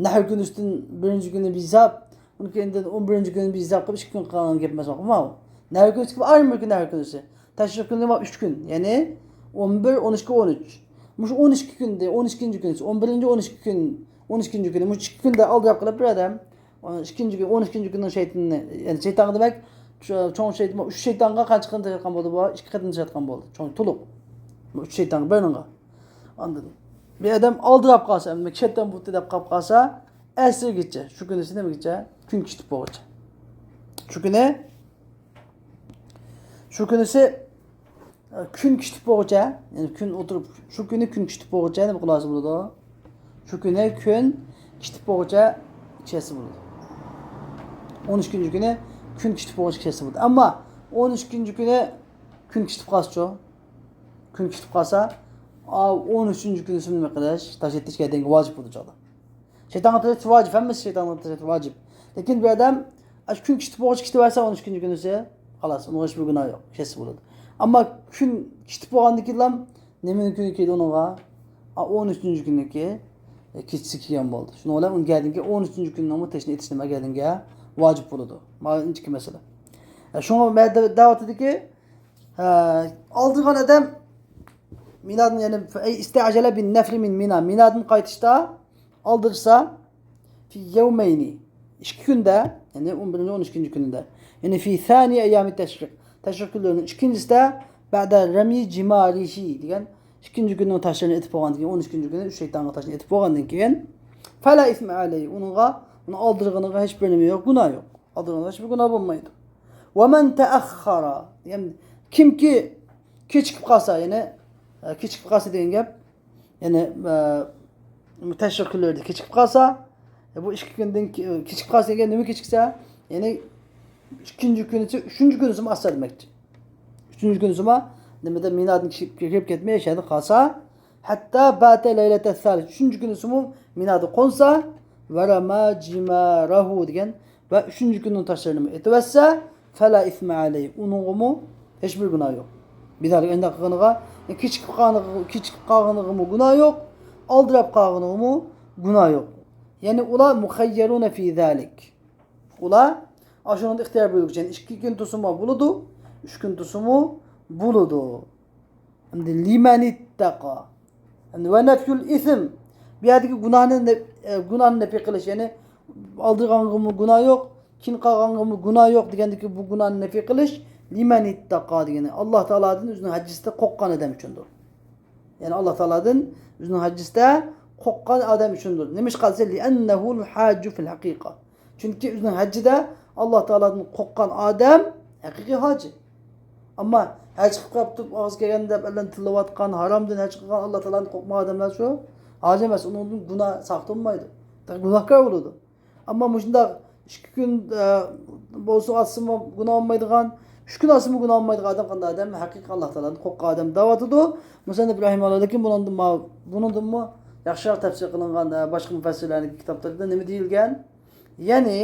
نەھەر كۈنىسىدىن بىرىنچى كۈنى بىھېساب، ئۇنىڭ كەينىدىن ئون بىرىنچى كۈنى بىھېساب قىلىپ ئىككى كۈن قالغان گەپ ئەمەس ماۋۇ. نەھەر كۈنىسى، ئايرىم بىر كۈن نەھەر كۈنىسى. تەشرىق كۈنى ماۋۇ ئۈچ كۈن، يەنى ئون بىر، ئون ئىككى، ئون ئۈچ. مۇشۇ ئون ئىككى كۈندە، ئون ئىككىنچى كۈنىسى، ئون بىرىنچى، ئون ئىككى كۈن، ئون ئىككىنچى كۈنى، مۇشۇ ئىككى كۈندە ئالدىراپ قېلىپ بىر ئادەم، ئىككىنچى كۈن، ئون ئىككىنچى كۈننىڭ شەيتىنىنى، يەنى شەيتانغا دېمەك، چو-، چوڭ شەيتان، ئۈچ شەيتانغا قانچە قېتىم تەشرىق قىلغان بولدى بۇ؟ ئىككى قېتىم تەشرىق قىلغان بولدى. چوڭ، تولۇق. بۇ ئۈچ شەيتانغا بىرنىڭغا. ئاندىن بىر ئادەم ئالدىراپ قالسا، ئەمدى شەيتان بۇتى دەپ قاپ قالسا، ئەسىرگىچە، شۇ كۈنىسى نېمىگىچە؟ كۈن كىتىپ بولغۇچە. شۇ كۈنى، شۇ كۈنىسى، ئە، كۈن كىتىپ بولغۇچە، يەنى كۈن ئولتۇرۇپ، شۇ كۈنى كۈن كىتىپ بولغۇچە نېمە قىلغۇسى بولىدۇ؟ شۇ كۈنى كۈن كىتىپ بولغۇچە كەتسە بولىدۇ. ئون ئىككىنچى كۈنى كۈن كىتىپ بولغۇچە كەتسە بولىدۇ. ئەمما ئون ئىككىنچى كۈنى كۈن كىتىپ قالسىچۇ؟ كۈن كىتىپ قالسا، ئا، ئون ئۈچىنچى كۈنىسى نېمە قىلىش؟ تاشلىۋېتىش كەتكەنگە ۋاجىپ بولىدۇ چاغدا. شەيتانغا تاشلىۋېتىش ۋاجىپ، ھەممىسى شەيتانغا تاشلىۋېتىش ۋاجىپ. لېكىن بىر ئادەم ئاشۇ كۈن كىتىپ بولغۇچە كىتىۋەرسە، ئون ئۈچىنچى كۈنىسى، خالاس، ئۇنىڭغا ھېچبىر گۇناھ يوق، كەتسە بولىدۇ. ئەمما كۈن كىتىپ بولغاندىن كېيىنلا نېمىنىڭ كۈنى كېلىدۇ ئۇنىڭغا؟ ئا، ئون ئۈچىنچى كۈنىكى، ئە، كېچىسى كەلگەن بولدى. شۇنىڭ بىلەن ئۇنىڭ گەردىنكى ئون ئۈچىنچى كۈننىڭمۇ تاشلىۋېتىش نېمە گەردىنگە ۋاجىپ بولىدۇ. مانا ئىككى مەسىلە. ئە، شۇڭا مەدە-، دەۋاتىدىكى، ئە، ئالدىرغان ئادەم مىنادىن، يەنى، ئەي ئىستەجەلە بىن نەفرى مىن مىنا. مىنادىن قايتىشتا ئالدىرسا، في يومين، ئىككى كۈندە، يەنى ئون بىرىنچى، ئون ئىككىنچى كۈنىدە. يەنى في ثاني أيام التشريق، تەشرىق كۈنلىرىنىڭ ئىككىنچىسىدە، بعد رمي جماره دېگەن، ئىككىنچى كۈننىڭ تاشلىرىنى ئېتىپ بولغاندىن كېيىن، ئون ئىككىنچى كۈنى ئۈچ شەيتانغا تاشنى ئېتىپ بولغاندىن كېيىن، فلا إثم عليه، ئۇنىڭغا، ئۇنى ئالدىرغىنىغا ھېچبىر نېمە يوق، گۇناھ يوق. ئالدىرغىنىغا ھېچبىر گۇناھ بولمايدۇ. ومن تأخر، يەنى كىمكى كېچىكىپ قالسا، يەنى، ئە، كېچىكىپ قالسا دېگەن گەپ، يەنى، ئە، تەشرىق كۈنلىرىدە كېچىكىپ قالسا، ئە، بۇ ئىككى كۈندىن كې-، كېچىكىپ قالسا دېگەن نېمە كېچىكسە؟ يەنى ئىككىنچى كۈنىسى، ئۈچىنچى كۈنىسىمۇ ئاستا دېمەكچى. ئۈچىنچى كۈنىسىمۇ نېمىدە مىنادىن كىرىپ، كىرىپ كەتمەي، ئاشۇ يەردە قالسا، حتى بات ليلة الثالث، ئۈچىنچى كۈنىسىمۇ مىنادا قونسا، ورمى جماره دېگەن ۋە ئۈچىنچى كۈننىڭ تاشلىرىنىمۇ ئېتىۋەتسە، فلا إثم عليه، ئۇنىڭغىمۇ ھېچبىر گۇناھ يوق. بىدالىك ئەنداق قىلغىنىغا، كېچىكىپ قالغىنىغا، كېچىكىپ قالغىنىغىمۇ گۇناھ يوق، ئالدىراپ قالغىنىغىمۇ گۇناھ يوق. يەنى ئۇلار مۇخەييەرۇنە في ذلك. ئۇلار ئاشۇنىڭدا ئىختىيار بۆلگۈچى، يەنى ئىككى كۈن تۇرسىمۇ بولىدۇ، ئۈچ كۈن تۇرسىمۇ بولىدۇ. ئەمدى لمن اتقى. ئەمدى ونفي الإثم. بۇ يەردىكى گۇناھنى نەپ-، ئە، گۇناھنى نەپى قىلىش، يەنى ئالدىرغانغىمۇ گۇناھ يوق، كېيىن قالغانغىمۇ گۇناھ يوق دېگەندىكى بۇ گۇناھنى نەپى قىلىش، لمن اتقى دېگىنى، ئاللا تائالادىن ئۆزىنىڭ ھەججىسىدە قورققان ئادەم ئۈچۈندۇر. يەنى ئاللا تائالادىن ئۆزىنىڭ ھەججىسىدە قورققان ئادەم ئۈچۈندۇر. نېمىشقا دېسە، لأنه الحاج في الحقيقة. چۈنكى ئۆزىنىڭ ھەججىدە ئاللا تائالادىن قورققان ئادەم ھەقىقىي ھاجى. ئەمما ھەج قىلىپ قاپتۇ، ئاغزى كەلگەن دەپ ئەللەن تىللىۋاتقان، ھارامدىن ھەج قىلغان، ئاللا تائالادىن قورقمىغان ئادەملەر شۇ ھاجى ئەمەس، ئۇنىڭدىن گۇناھ ساقىت بولمايدۇ. گۇناھكار بولىدۇ. ئەمما مۇشۇنداق ئىككى كۈن، ئە، بولسا ئاتسىمۇ گۇناھ بولمايدىغان، ئۈچ كۈن ئاتسىمۇ گۇناھ بولمايدىغان ئادەم قانداق ئادەم؟ ھەقىقىي ئاللا تائالادىن قورققان ئادەم دەۋاتىدۇ. مۇسەننىپ رەھىمەھۇللا، لېكىن بۇنىڭدىن ما-، بۇنىڭدىنمۇ ياخشىراق تەپسىر قىلىنغان، ئە، باشقا مۇپەسسىرلەرنىڭ كىتابلىرىدا نېمە دېيىلگەن؟ يەنى،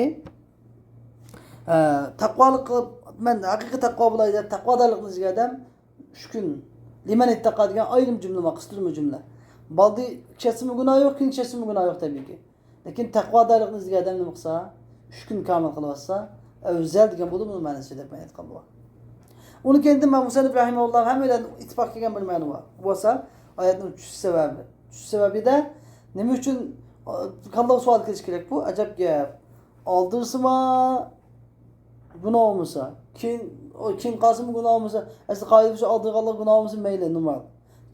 ئە، تەقۋالىق قىلىپ، مەن ھەقىقىي تەقۋا بولاي دەپ تەقۋادارلىقنى ئىزدىگەن ئادەم ئۈچ كۈن. لمن اتقى دېگەن ئايرىم جۈملە، قىستۇرما جۈملە. بالدى كەتسىمۇ گۇناھ يوق، كېيىن كەتسىمۇ گۇناھ يوق تەبىئىيكى. لېكىن تەقۋادارلىقنى ئىزدىگەن ئادەم نېمە قىلسا، ئۈچ كۈن كامىل قىلىۋاتسا، ئەۋزەل دېگەن بولىدۇ، بۇنىڭ مەنىسى دەپ مەن ئېيتقان بولغان. ئۇنىڭ كەينىدىن ئىمام مۇسەننىپ رەھىمەھۇللا ھەممەيلەن ئىتتىپاق كەلگەن بىر مەنە بار. بۇ بولسا ئايەتنىڭ چۈشۈش سەۋەبى. چۈشۈش سەۋەبىدە نېمە ئۈچۈن، ئا، كاللىغا سوئال كېلىشى كېرەك بۇ، ئەجەب گەپ. ئالدىرسىما گۇناھ بولمىسا، كېيىن، ئۇ كېيىن قالسىمۇ گۇناھ بولمىسا، ئەسلى قائىدە بويىچە ئالدىرغانلار گۇناھ بولمىسا مەيلى، نورمال.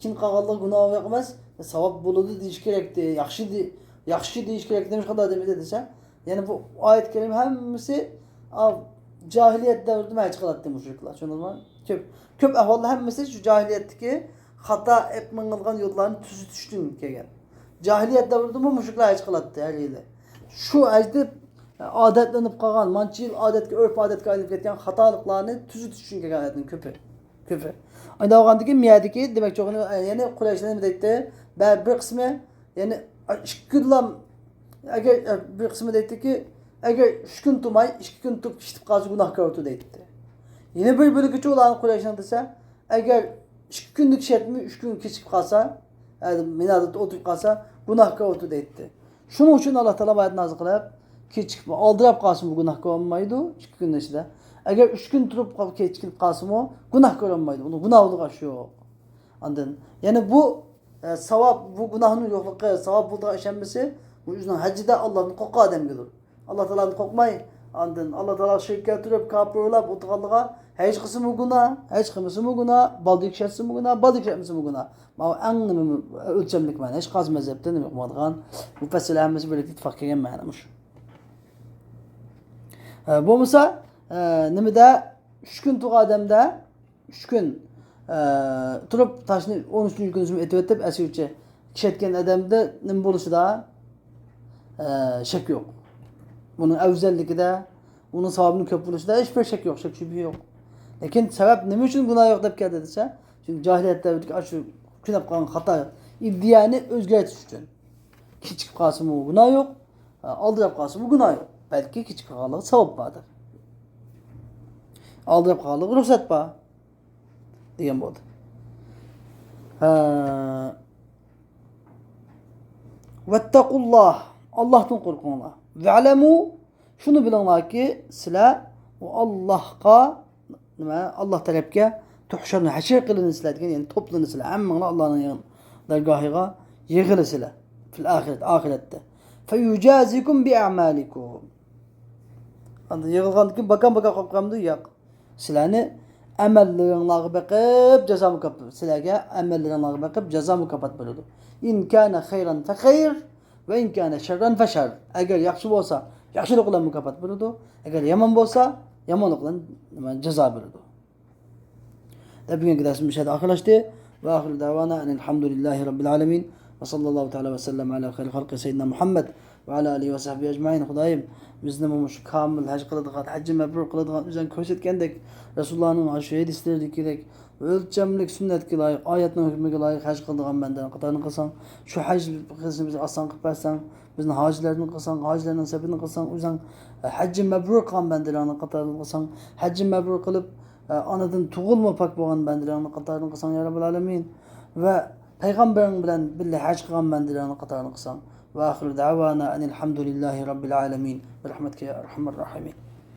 كېيىن قالغانلار گۇناھ يوق ئەمەس، ساۋاب بولىدۇ دېيىش كېرەكتى، ياخشى دې-، ياخشى دېيىش كېرەكتى، نېمىشقا ئۇنداق دېمىدى دېسە، يەنى بۇ ئايەت كەرىمە ھەممىسى، ئا، جاھىلىيەت دەۋرىدىمۇ ھەج قىلاتتى مۇشرىكلار، چۈشەندىڭىزمۇ؟ كۆپ، كۆپ ئەھۋالدا ھەممىسى شۇ جاھىلىيەتتىكى خاتا ئېلىپ مېڭىلغان يوللارنى تۈزىتىشتىن كەلگەن. جاھىلىيەت دەۋرىدىمۇ مۇشرىكلار ھەج قىلاتتى ھەر يىلى. شۇ ھەجدە ئادەتلىنىپ قالغان، مانچە يىل ئادەتكە، ئۆرپ ئادەتكە ئايلىنىپ كەتكەن خاتالىقلارنى تۈزىتىش ئۈچۈن كەلگەن ئادەمنىڭ كۆپى. كۆپى. ئانداق بولغاندىكىن، مىيەدىكى، دېمەكچى بولغىنى، يەنى قۇرەيشلەر نېمە دەيتتى؟ بە-، بىر قىسمى، يەنى ئىككى كۈنلا، ئەگەر، بىر قىسمى دەيتتىكى، ئەگەر ئۈچ كۈن تۇرماي، ئىككى كۈن تۇرۇپ كېچىكىپ قالسا، گۇناھكار بولىدۇ دەيتتى. يەنە بىر بۆلىكىچە ئۇلارنىڭ قۇرەيشنىڭ دېسە، ئەگەر ئىككى كۈنلۈك شەرتمۇ ئۈچ كۈن كېچىكىپ قالسا، ئە، مىنادىن ئولتۇرۇپ قالسا، گۇناھكار بولىدۇ دەيتتى. شۇنىڭ ئۈچۈن ئاللا تائالا ئايەت نازىل قىلىپ، كېچىكىپ، ئالدىراپ قالسىمۇ گۇناھكار بولمايدۇ، ئىككى كۈننىڭ ئىچىدە. ئەگەر ئۈچ كۈن تۇرۇپ قال-، كېچىكىپ قالسىمۇ گۇناھكار بولمايدۇ. ئۇنىڭ گۇناھى بولىدىغان ئىش يوق. ئاندىن يەنە بۇ، ئە، ساۋاب، بۇ گۇناھنىڭ يوقلۇقى، ساۋاب بولىدىغان ئىش ھەممىسى بۇ ئۆزىنىڭ ھەججىدە ئاللادىن قورققان ئادەمگىدۇر. ئاللا تائالادىن قورقماي، ئاندىن ئاللا تائالاغا شېرىك كەلتۈرۈپ، كاپىر بولاپ ئولتۇرغانلىقىغا ھەج قىلسىمۇ گۇناھ، ھەج قىلمىسىمۇ گۇناھ، بالدۇر كىشى ئەتسىمۇ گۇناھ، بالدۇر كىشى ئەتمىسىمۇ گۇناھ. ماۋۇ ئەڭ نېمە ئۆلچەملىك مەنە، ھېچقايسى مەزھەپتە نېمە قىلمايدىغان، مۇپەسسىرلەر ھەممىسى بىرلىكتە ئىتتىپاق كەلگەن مەنە مۇشۇ. ئە، بولمىسا، ئە، نېمىدە، ئۈچ كۈن تۇرغان ئادەمدە، ئۈچ كۈن، ئە، تۇرۇپ، تاشنى ئون ئۈچىنچى كۈنى ئېتىۋېتىپ، ئەسىرچە كىشەتكەن ئادەمدە نېمە بولۇشىدا، ئە، شەك يوق. بۇنىڭ ئەۋزەللىكىدە، ئۇنىڭ ساۋابىنىڭ كۆپ بولۇشىدا ھېچبىر شەك يوق، شەك شۈبھە يوق. لېكىن سەۋەب نېمە ئۈچۈن گۇناھ يوق دەپ كەلدى دېسە، چۈنكى جاھىلىيەت دەۋرىدىكى ئاشۇ كۆنۈپ قالغان خاتا ئىدىيەنى ئۆزگەرتىش ئۈچۈن. كېچىكىپ قالسىمۇ گۇناھ يوق، ئالدىراپ قالسىمۇ گۇناھ يوق. بەلكى كېچىكىپ قالغانلىقى ساۋاب باردۇر. ئالدىراپ قالغانلىقى رۇخسەت بار دېگەن بولدى. ھە. ۋەتتەقۇللاھ، ئاللاھتىن قورقۇڭلار. ۋەلەمۇ، شۇنى بىلىڭلاركى، سىلەر ئۇ ئاللاھقا، نېمە، ئاللاھ تەرەپكە تۇھشەرۇن، ھەشر قىلىنىسىلەر دېگەن، يەنى توپلىنىسىلەر. ھەممىڭلار ئاللاھنىڭ يېڭى دەرگاھىغا يىغىلىسىلەر. فىل ئاخىرەت، ئاخىرەتتە. فيجازيكم بأعمالكم. ئاندىن يىغىلغاندىن كېيىن باكام باكام قويۇپ قويامدۇ؟ ياق. سىلەرنى ئەمەللىرىڭلارغا بېقىپ جازا مۇكاپات، سىلەرگە ئەمەللىرىڭلارغا بېقىپ جازا مۇكاپات بېرىدۇ. إن كان خيرا فخير وإن كان شرا فشر. ئەگەر ياخشى بولسا، ياخشىلىق بىلەن مۇكاپات بېرىدۇ. ئەگەر يامان بولسا، يامانلىق بىلەن، نېمە، جازا بېرىدۇ. دەپ بۈگۈنكى دەرسىمىز مۇشۇ يەردە ئاخىرلاشتى. وآخر دعوانا أن الحمد لله رب العالمين. وصلى الله تعالى وسلم على خير خلقه سيدنا محمد وعلى آله وصحبه أجمعين. خۇدايىم، بىزنىمۇ مۇشۇ كامىل ھەج قىلىدىغان، ھەججى مەبرۇر قىلىدىغان، ئۆزۈڭ كۆرسەتكەندەك، رەسۇلۇللانىڭ شۇ ھەدىسلىرىدىكىدەك ئۆلچەملىك سۈننەتكە لايىق، ئايەتنىڭ ھۆكمىگە لايىق ھەج قىلىدىغان بەندىلەرنىڭ قاتارىنى قىلساڭ، شۇ ھەج قىلىشنى بىزگە ئاسان قىلىپ بەرسەڭ، بىزنى ھاجىلەردىن قىلساڭ، ھاجىلەرنىڭ سەپىدىن قىلساڭ، ئۆزۈڭ ھەججى مەبرۇر قىلغان بەندىلەرنىڭ قاتارىدىن قىلساڭ، ھەججى مەبرۇر قىلىپ، ئانىدىن تۇغۇلما پاك بولغان بەندىلەرنىڭ قاتارىدىن قىلساڭ، يا رەببەل ئالەمىن. ۋە پەيغەمبىرىڭ بىلەن بىللە ھەج قىلغان بەندىلەرنىڭ قاتارىدىن قىلساڭ. وآخر دعوانا أن الحمد لله رب العالمين. برحمتك يا أرحم الراحمين.